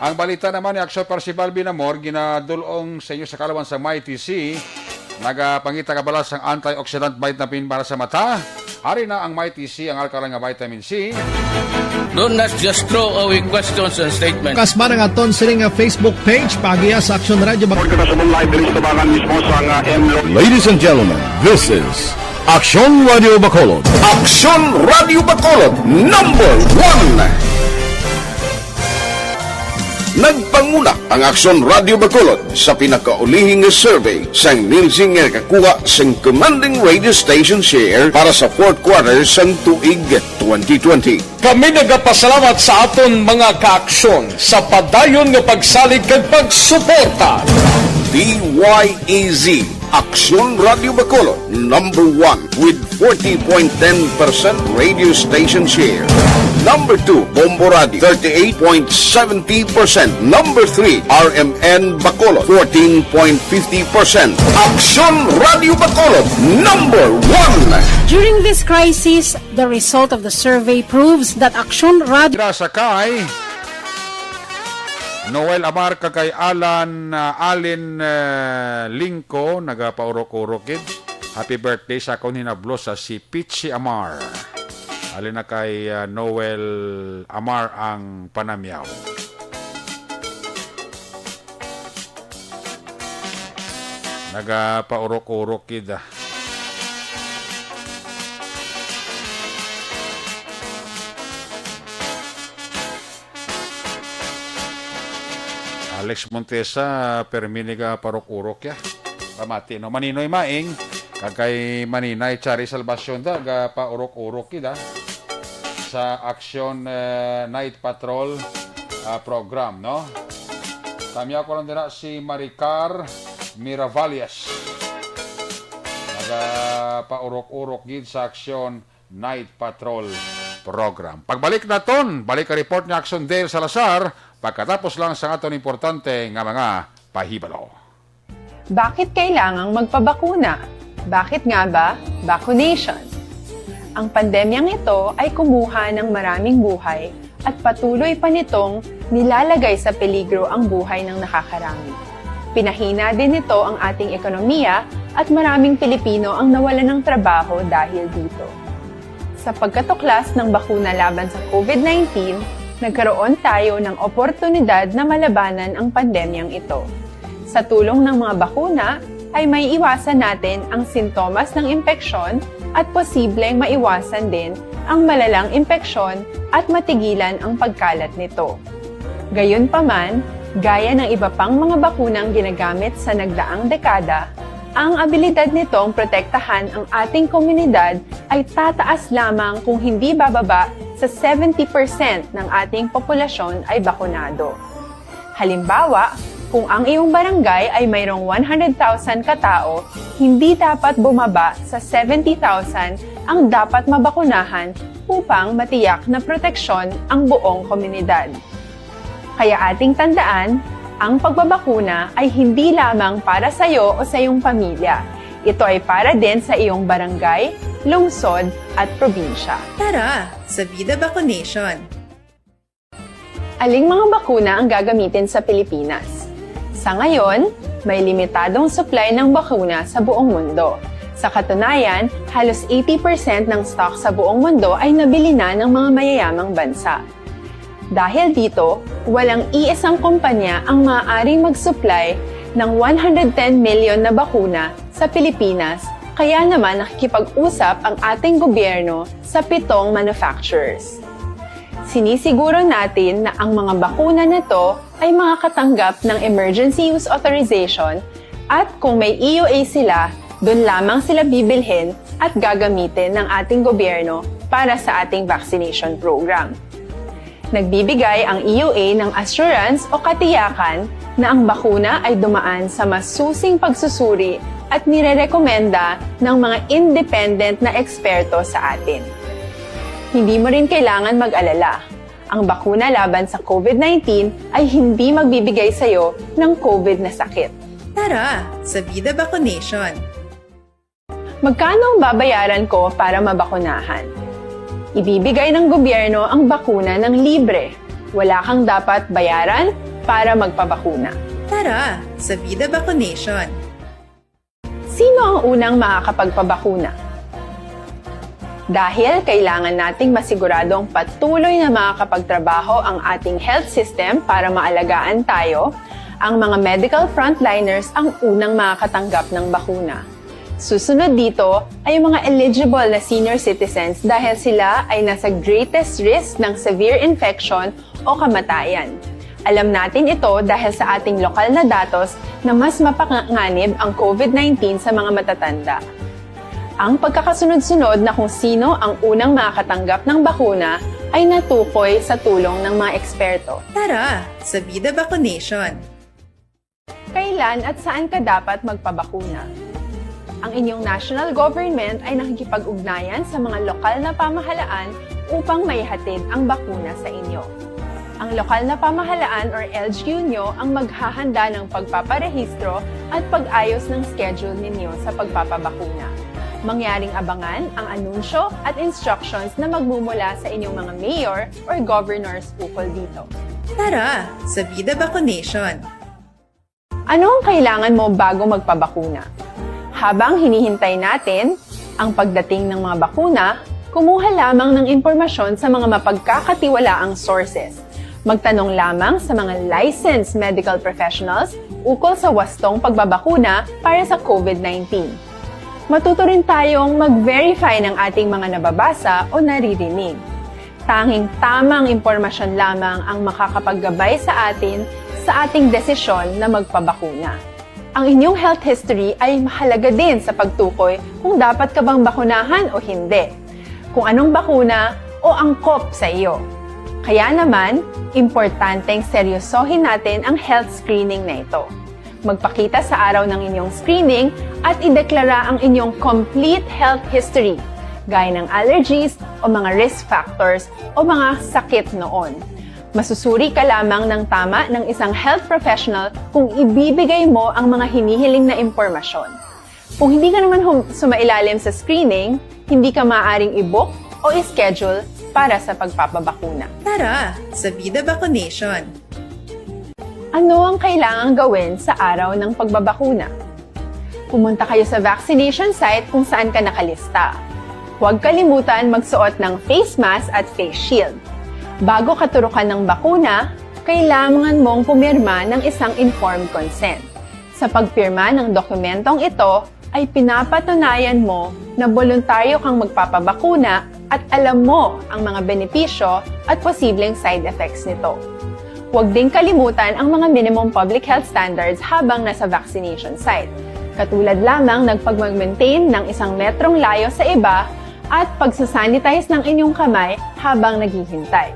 Ang balita naman ni Aksyon Percival Villamor, ginadul-ong sa inyo sa kaalaman sa Mighty C. Nagapangita ka bala sang antioxidant vitamin para sa mata? Ari na ang Mighty C, ang alkaline nga vitamin C. Do not just throw away questions and statements. Kasma nga aton sini nga Facebook page, paagiha sa Aksyon Radyo. Report kita sa live diri sa tubangan mismo sa nga M Lo- Ladies and gentlemen, this is Aksyon Radio Bacolod. Aksyon Radio Bacolod, number one. Nagpanguna ang Aksyon Radio Bacolod sa pinakaulihing nga survey sang Nielsen nga nakakuha sang commanding radio station share para sa fourth quarter sang tuig twenty twenty. Kami nagapasalamat sa aton mga kaaksyon sa padayon nga pagsalig kag pagsuporta. D Y E Z, Aksyon Radio Bacolod, number one with forty point ten percent radio station share. Number two, Bombo Radio, thirty-eight point seventy percent. Number three, R M N Bacolod, fourteen point fifty percent. Aksyon Radio Bacolod, number one. During this crisis, the result of the survey proves that Aksyon Radio Dira sa kay Noel Amar kag kay Alan, ah, Alin, ah, Lingko, nagapaurok-urok gid. Happy birthday sa akon hinablos sa si Pichi Amar. Alin na kay, ah, Noel Amar ang panamyaw. Nagapaurok-urok gid, ah. Alex Montesa, permi ni ga parok-urok ya. Pamati, no? Maninoy Maing, kag kay Maninay Chari Salvacion da, ga paurok-urok kita sa Aksyon, eh, Night Patrol, ah, program, no? Kami ako lang dira si Maricar Miravalles. Naga paurok-urok gid sa Aksyon Night Patrol program. Pagbalik naton, balik ang report ni Aksyon Dale Salazar pagkatapos lang sa aton importante nga mga pahibalo. Bakit kailangang magpabakuna? Bakit nga ba vaccination? Ang pandemyang ito ay kumuha ng maraming buhay at patuloy pa nitong nilalagay sa peligro ang buhay ng nakakarami. Pinahina din nito ang ating ekonomiya at maraming Pilipino ang nawalan ng trabaho dahil dito. Sa pagkatuklas ng bakuna laban sa COVID nineteen, nagkaroon tayo ng oportunidad na malabanan ang pandemyang ito. Sa tulong ng mga bakuna, ay maiiwasan natin ang sintomas ng impeksyon at posibleng maiwasan din ang malalang impeksyon at matigilan ang pagkalat nito. Gayunpaman, gaya ng iba pang mga bakunang ginagamit sa nagdaang dekada, ang abilidad nitong protektahan ang ating komunidad ay tataas lamang kung hindi bababa sa seventy percent ng ating populasyon ay bakunado. Halimbawa, kung ang iyong barangay ay mayroong one hundred thousand ka tao, hindi dapat bumaba sa seventy thousand ang dapat mabakunahan upang matiyak na proteksyon ang buong komunidad. Kaya ating tandaan, ang pagbabakuna ay hindi lamang para sa iyo o sa iyong pamilya. Ito ay para din sa iyong barangay, lungsod, at probinsya. Tara, sa Vida Vaccination! Aling mga bakuna ang gagamitin sa Pilipinas? Sa ngayon, may limitadong supply ng bakuna sa buong mundo. Sa katunayan, halos eighty percent ng stock sa buong mundo ay nabili na ng mga mayayamang bansa. Dahil dito, walang iisang kumpanya ang maaaring mag-supply ng one hundred ten million na bakuna sa Pilipinas, kaya naman nakikipag-usap ang ating gobyerno sa pitong manufacturers. Sinisiguro natin na ang mga bakuna na to ay makakatanggap ng emergency use authorization at kung may E U A sila, doon lamang sila bibilhin at gagamitin ng ating gobyerno para sa ating vaccination program. Nagbibigay ang E U A ng assurance o katiyakan na ang bakuna ay dumaan sa masusing pagsusuri at nirerekomenda ng mga independent na eksperto sa atin. Hindi mo rin kailangan mag-alala. Ang bakuna laban sa COVID nineteen ay hindi magbibigay sa iyo ng COVID na sakit. Tara, sa Vida Vaccination! Magkano ang babayaran ko para mabakunahan? Ibibigay ng gobyerno ang bakuna ng libre. Wala kang dapat bayaran para magpabakuna. Tara, sa Vida Vaccination! Sino ang unang makakapagpabakuna? Dahil kailangan nating masiguradong patuloy na makakapagtrabaho ang ating health system para maalagaan tayo, ang mga medical frontliners ang unang makakatanggap ng bakuna. Susunod dito ay ang mga eligible na senior citizens dahil sila ay nasa greatest risk ng severe infection o kamatayan. Alam natin ito dahil sa ating lokal na datos na mas mapanganib ang COVID nineteen sa mga matatanda. Ang pagkakasunod-sunod na kung sino ang unang makakatanggap ng bakuna ay natukoy sa tulong ng mga eksperto. Tara, sa Bida Vaccination! Kailan at saan ka dapat magpabakuna? Ang inyong national government ay nakikipag-ugnayan sa mga lokal na pamahalaan upang maihatid ang bakuna sa inyo. Ang lokal na pamahalaan or L G U nyo ang maghahanda ng pagpaparehistro at pag-ayos ng schedule ninyo sa pagpapabakuna. Mangyaring abangan ang anunsyo at instructions na magmumula sa inyong mga mayor or governors ukol dito. Tara, sa Bida Vaccination! Ano ang kailangan mo bago magpabakuna? Habang hinihintay natin ang pagdating ng mga bakuna, kumuha lamang ng impormasyon sa mga mapagkakatiwalaang sources. Magtanong lamang sa mga licensed medical professionals ukol sa wastong pagbabakuna para sa COVID nineteen. Matuto rin tayong mag-verify ng ating mga nababasa o naririnig. Tanging tamang impormasyon lamang ang makakapaggabay sa atin sa ating desisyon na magpabakuna. Ang inyong health history ay mahalaga din sa pagtukoy kung dapat ka bang bakunahan o hindi, kung anong bakuna o angkop sa iyo. Kaya naman, importanteng seryosohin natin ang health screening na ito. Magpakita sa araw ng inyong screening at ideklara ang inyong complete health history, gaya ng allergies o mga risk factors o mga sakit noon. Masusuri ka lamang ng tama ng isang health professional kung ibibigay mo ang mga hinihiling na impormasyon. Kung hindi ka naman hum- sumailalim sa screening, hindi ka maaaring i-book o i-schedule para sa pagpapabakuna. Tara, sa Bida Vaccination! Ano ang kailangang gawin sa araw ng pagbabakuna? Pumunta kayo sa vaccination site kung saan ka nakalista. Huwag kalimutan magsuot ng face mask at face shield. Bago katurukan ng bakuna, kailangan mong pumirma ng isang informed consent. Sa pagpirma ng dokumentong ito, ay pinapatunayan mo na boluntaryo kang magpapabakuna at alam mo ang mga benepisyo at posibleng side effects nito. Huwag ding kalimutan ang mga minimum public health standards habang nasa vaccination site, katulad lamang ng pagmag-maintain ng isang metrong layo sa iba at pagsasanitize ng inyong kamay habang naghihintay.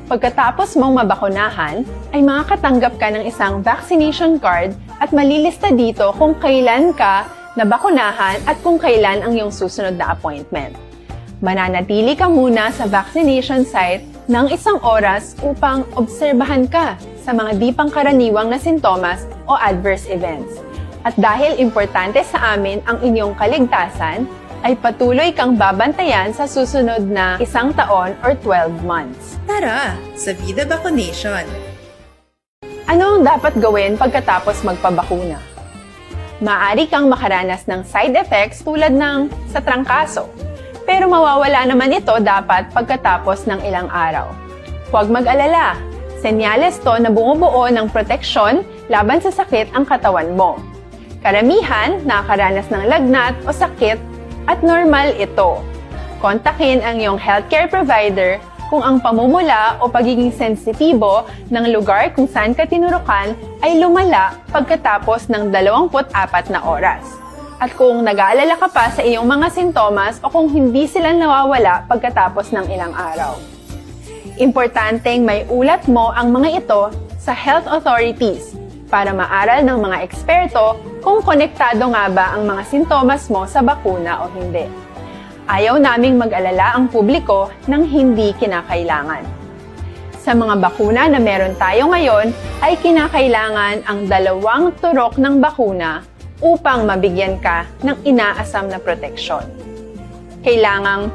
Pagkatapos mong mabakunahan, ay makakatanggap ka ng isang vaccination card at malilista dito kung kailan ka nabakunahan at kung kailan ang iyong susunod na appointment. Mananatili ka muna sa vaccination site ng isang oras upang obserbahan ka sa mga di pangkaraniwang na sintomas o adverse events. At dahil importante sa amin ang inyong kaligtasan, ay patuloy kang babantayan sa susunod na isang taon or twelve months. Tara, sa Bida Vaccination! Ano ang dapat gawin pagkatapos magpabakuna? Maaari kang makaranas ng side effects tulad ng sa trangkaso, pero mawawala naman ito dapat pagkatapos ng ilang araw. Huwag mag-alala, senyales to na bumubuo ng proteksyon laban sa sakit ang katawan mo. Karamihan nakakaranas ng lagnat o sakit at normal ito. Kontakin ang iyong healthcare provider kung ang pamumula o pagiging sensitibo ng lugar kung saan ka tinurukan ay lumala pagkatapos ng dalawampu't apat na oras. At kung nag-aalala ka pa sa iyong mga sintomas o kung hindi sila nawawala pagkatapos ng ilang araw. Importanteng may ulat mo ang mga ito sa health authorities para maaral ng mga eksperto kung konektado nga ba ang mga sintomas mo sa bakuna o hindi. Ayaw naming mag-alala ang publiko ng hindi kinakailangan. Sa mga bakuna na meron tayo ngayon, ay kinakailangan ang dalawang turok ng bakuna upang mabigyan ka ng inaasam na proteksyon. Kailangang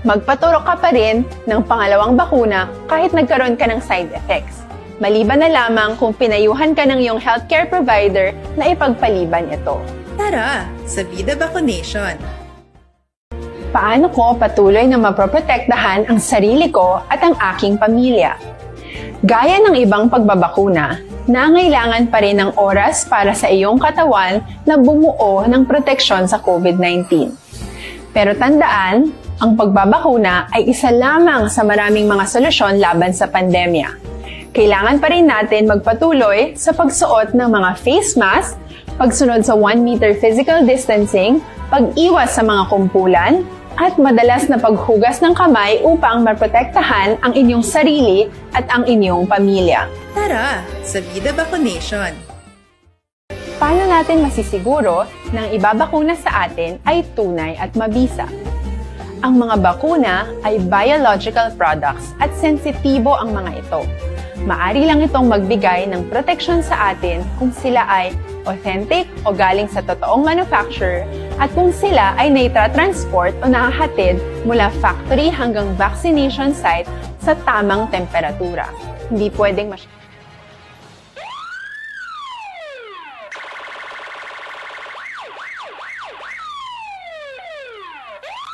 magpaturok ka pa rin ng pangalawang bakuna kahit nagkaroon ka ng side effects, maliban na lamang kung pinayuhan ka ng iyong healthcare provider na ipagpaliban ito. Tara, sa Bida Vaccination! Paano ko patuloy na maproprotektahan ang sarili ko at ang aking pamilya? Gaya ng ibang pagbabakuna, Nangailangan pa rin ng oras para sa iyong katawan na bumuo ng proteksyon sa covid nineteen. Pero tandaan, ang pagbabakuna ay isa lamang sa maraming mga solusyon laban sa pandemya. Kailangan pa rin natin magpatuloy sa pagsuot ng mga face mask, pagsunod sa one meter physical distancing, pag-iwas sa mga kumpulan, at madalas na paghugas ng kamay upang maprotektahan ang inyong sarili at ang inyong pamilya. Tara, sa Vida Vaccination! Paano natin masisiguro na ang ibabakuna sa atin ay tunay at mabisa? Ang mga bakuna ay biological products at sensitibo ang mga ito. Maari lang itong magbigay ng proteksyon sa atin kung sila ay authentic o galing sa totoong manufacturer at kung sila ay naitra-transport o nahahatid mula factory hanggang vaccination site sa tamang temperatura. Hindi pwedeng mas-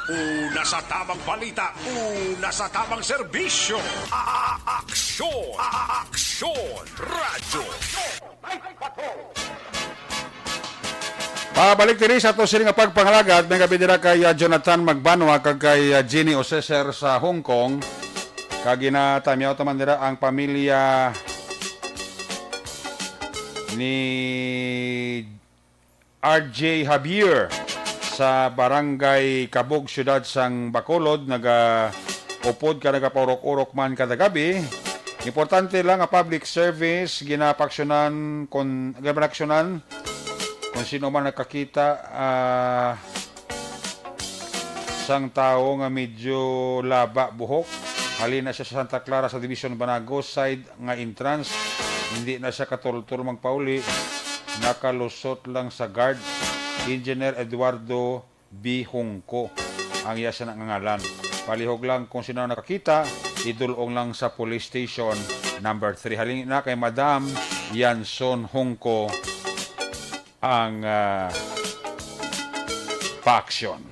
Una sa tamang balita, una sa tamang serbisyo. A-, a-, aksyon, a-, a-, aksyon, radyo. Pabalik diri sa ato sini nga pagpangalagad, may gabi dira kay, ah, Jonathan Magbanwa kag kay, ah, Jeannie Oseser sa Hong Kong. Kag ginatamyaw ta man dira ang pamilya ni R J Javier sa Barangay Kabog, siyudad sang Bacolod, nagaupod ka nagapaurok-urok man kada gabi. Importante lang nga public service, ginapaksyonan kon, ginapaaksyonan kon sino man nakakita, ah, sang tawo nga medyo laba buhok. Halin na siya sa Santa Clara Subdivision, Banago side nga entrance. Hindi na siya katultol magpauli. Nakalusot lang sa guard. Engineer Eduardo B. Hungco ang iya sa nga ngalan. Palihog lang kung sino ang nakakita, idulong lang sa police station number three. Halin na kay Madam Yanson Hungco ang, ah, paaksyon.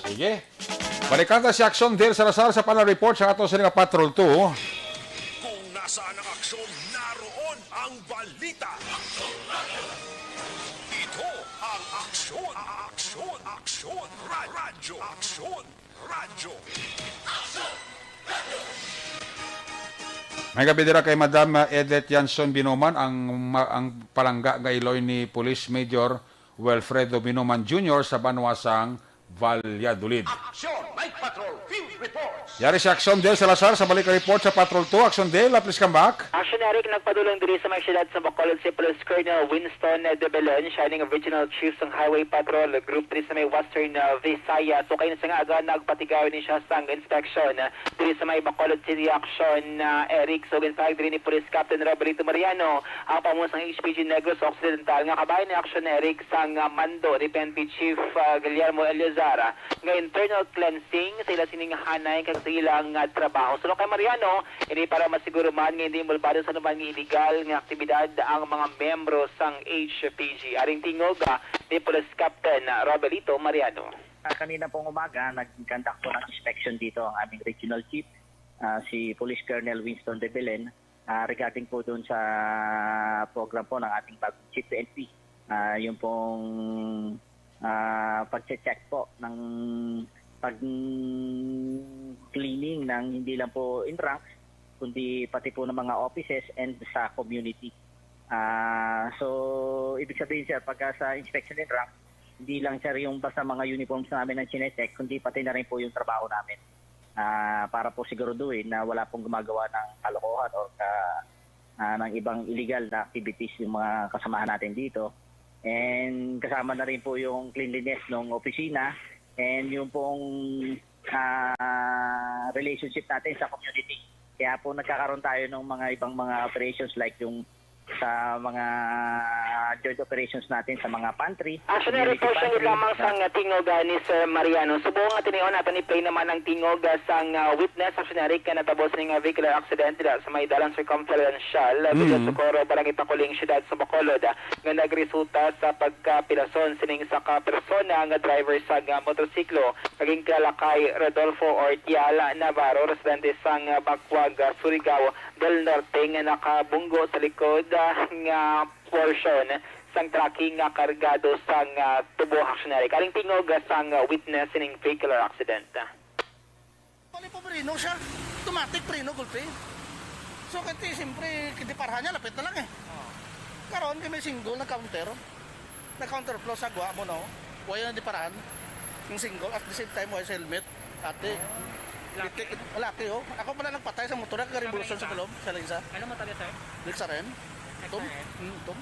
Sige. Balikan ta si Aksyon Dale Salazar sa panel report sa ato sini nga Patrol two. Kung nasaan ang aksyon, naroon ang balita. Ito ang Aksyon, Aksyon, Aksyon, Ra-, Radyo, Aksyon, Radyo. May gabi dira kay Madam, ah, Edith Yanson Binoman, ang ma-, ang palangga nga iloy ni Police Major Wilfredo Binoman Junior sa banwa sang Valladolid. Aksyon, Night Patrol, Field Reports. Yari si Aksyon Del Salazar sa balik report sa Patrol two. Aksyon Del, ah, please come back. Aksyon Eric, nagpadulong diri sa may siyudad sa Bacolod si Police Colonel Winston de Belen, siya ning Regional Chief sang Highway Patrol Group diri sa may Western, uh, Visayas. So, kaina sa nga aga, nagpatigayon ni siya sang inspeksyon, uh, diri sa may Bacolod City. Aksyon, uh, Eric, so, ginpahayag diri ni Police Captain Robelito Mariano, ang pamuno sang H P G Negros Occidental nga kabahin ni Aksyon Eric sang, uh, mando ni P N P Chief, uh, Guillermo Eleazar, nga internal cleansing sa ila sining hanay kag sa ilang, ah, trabaho. Suno kay Mariano, ini para masiguro man nga hindi inbolbado sa anuman nga iligal nga aktibidad ang mga miyembro sang H P G. Aring tingog, ah, ni Police Captain, ah, Robelito Mariano. Ah, kanina pong umaga, nag-conduct po ng inspection dito ang aming regional chief, ah, si Police Colonel Winston de Belen, ah, regarding po doon sa program po ng ating bagong chief P N P. Ah, yung pong ah, pagche-check po ng pag-cleaning ng hindi lang po in ranks, kundi pati po ng mga offices and sa community. Ah, so, ibig sabihin, sir, pagka sa inspection in ranks, hindi lang, sir, yung basta mga uniforms namin ang chine-check, kundi pati na rin po yung trabaho namin. Ah, para po siguraduhin na wala pong gumagawa ng kalokohan o ka-, ah, ng ibang illegal na activities yung mga kasamahan natin dito. And kasama na rin po yung cleanliness ng opisina and yung pong, ah, relationship natin sa community. Kaya po nagkakaroon tayo ng mga ibang mga operations like yung sa mga joint operations natin sa mga pantry, Action community portion pantry, lamang sa sang tingog, ah, ni Sir Mariano. Subong nga tinion nato ni play naman ang tingog, ah, sang, ah, witness, Action Eric, nga natabo sining, ah, vehicular accident dira sa may Dalan Circumferential, ah, Villa Mm. Socorro, Barangay Pakuling, Siyudad sa Bacolod, ah, nga nagresulta sa pagkapilason sining isa ka persona nga driver sang, ah, motorsiklo nga ginkilala kay Rodolfo Ortial Navarro, residente sang, ah, Bacuag, ah, Surigao del Norte, nga nakabunggo sa likod ah, nga portion sang trucking nga kargado sang, ah, tubo, Action Eric. Aring tingog, ah, sang, ah, witness sining vehicular accident. Pali pa preno siya. Automatic preno, gulpi. So, kati, siyempre, kidiparahan niya, lapit na lang eh. Karon, kay may single na counter. Na counter flow sa gwa mo, no? Wala na diparahan. Yung single, at the same time, wala sa helmet. Ate. Laki? Bitik, laki, oh. Ako pala nagpatay sa motor, nagka-revolution sa Sa Malaysia? Kalom, sa Lansa. Ano motor yun, sir? Dil sa rin? Tom? Nagsa-rin? Mm, Tom.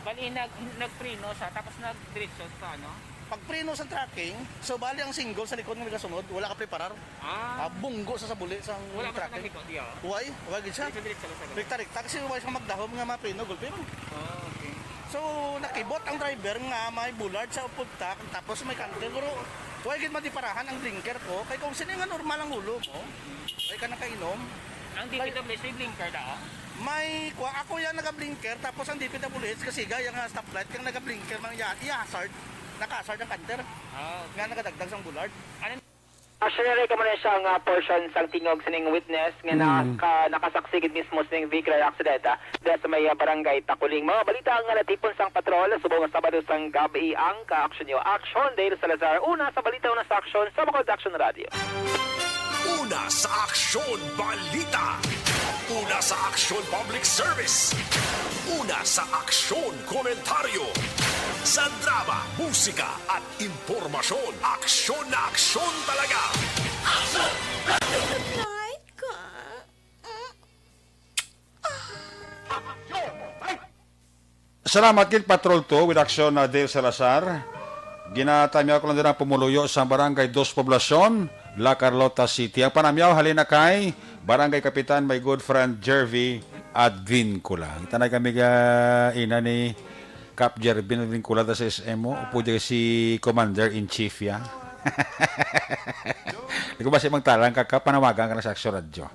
Bali, nag-, nagpreno siya, tapos nagdiretso sa ano? Pagpreno sa trucking, so bali ang single sa likod nga nagasunod, wala ka preparar. Ah. Ah, bunggo sa sabuli sang Wala ka sa trucking. Likod, di, oh? Why? Why gid siya? Dito, diretso lang sa likod. Rikta-rikta kasi why siya magdahom nga mapreno, gulpi man. Oh, okay. So, nakibot ang driver nga may bollard sa upod ta, tapos may canter, pero why gid madiparahan ang blinker ko? Kay kung sini nga normal ang ulo mo, why ka nakainom? Ang Kay D P W S may blinker da, oh? May, kwa, ako yan naka-blinker, tapos ang D P W S kasi gaya nga stoplight, kang naka-blinker, mang iya, iya hazard, naka-hazard ang canter. Ah, okay. Nga nagadagdag sang bollard. Ano Actually, kamo na siya nga portion sang tingog sining witness nga Mm. naka-, nakasaksi gid mismo sining vehicular accident, ah, diha sa may, ah, barangay Takuling. Mga balita nga natipon sang patrol subong nga Sabado sang gabi ang ka-aksyon niyo. Aksyon, Dale Salazar. Una sa balita, una sa aksyon, sa Bacolod Action Radio. Una sa aksyon, balita. Una sa aksyon, public service. Una sa aksyon, komentaryo. Sa drama, musika, at impormasyon, aksyon na aksyon talaga. Night ka. Salamat gid, Patrol two with action na Dale Salazar. Ginatamyaw ko lang din ang pumuluyo sa Barangay Dos Poblacion, La Carlota City. Ang panamyaw halin na kay Barangay Kapitan, my good friend Jervy Advincula. Kita na kami ga ina ni Cap Jervin Advincula ta sa S M mo. Upo di si Commander in Chief ya. Di ko ba siya magtalang ka, Cap, panawagan ka na sa Aksyon Radyo.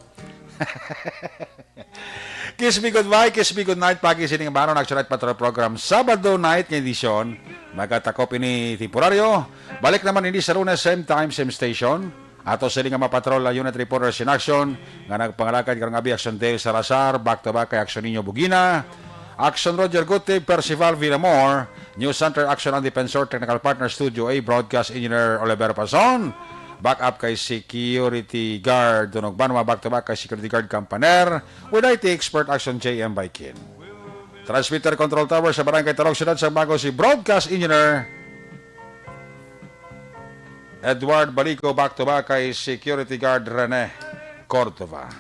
Kiss me goodbye, kiss me good night. Pagi sining Baron Action Night Patrol Program, Sabado night nga edisyon. Magatakop ini temporaryo. Balik naman ini sa Lunes, same time, same station. Ato sini nga mapatrol ang unit reporters in action nga nagpangalakad karong abi, Action Dale Salazar, back to back kay Action Niño Bugina, Action Roger Gutig, Percival Villamor, News Center Action ang Defensor, technical partner Studio A, broadcast engineer Oliver Pason, backup kay security guard Tunog Banwa, back to back kay security guard Campaner, with I T expert Action J M Baikin. Transmitter control tower sa Barangay Talog, Siyudad sang Bago, si broadcast engineer Edward Balico, back to back kay security guard Rene Cordova.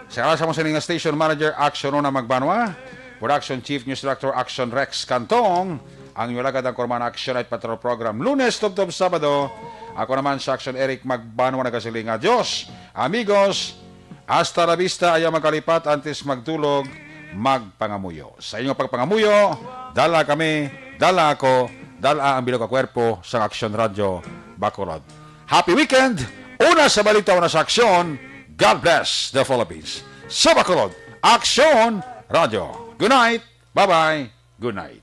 Sa alas sa mga sining nga station manager, Action Una Magbanwa, production chief, news director, Action Rex Cantong, ang inyong lagad ang kurman Action Night Patrol Program, Lunes tubtob Sabado. Ako naman sa Action Eric Magbanwa nagasiling, adios, amigos, hasta la vista, ayaw magkalipat, antes magdulog, magpangamuyo. Sa inyong pagpangamuyo, dala kami, dala ako, dala ang bilog nga kwerpo sang Action Radyo Bacolod. Happy weekend! Una sa balita, una sa aksyon, God bless the Philippines. Sa Bacolod, Action Radyo. Good night! Bye-bye! Good night!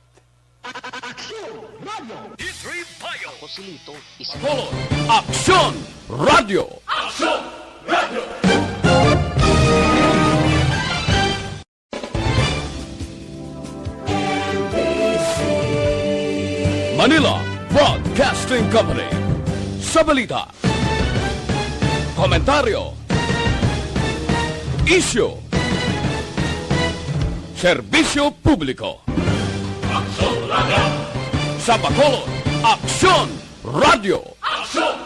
Aksyon Radyo. Ako si Lito, isa Bacolod, Aksyon Radyo. Aksyon Radyo. Manila Broadcasting Company. Sa balita, komentaryo, isyu, serbisyo publiko. Aksyon Radyo. Sa Bacolod, Aksyon Radyo. Aksyon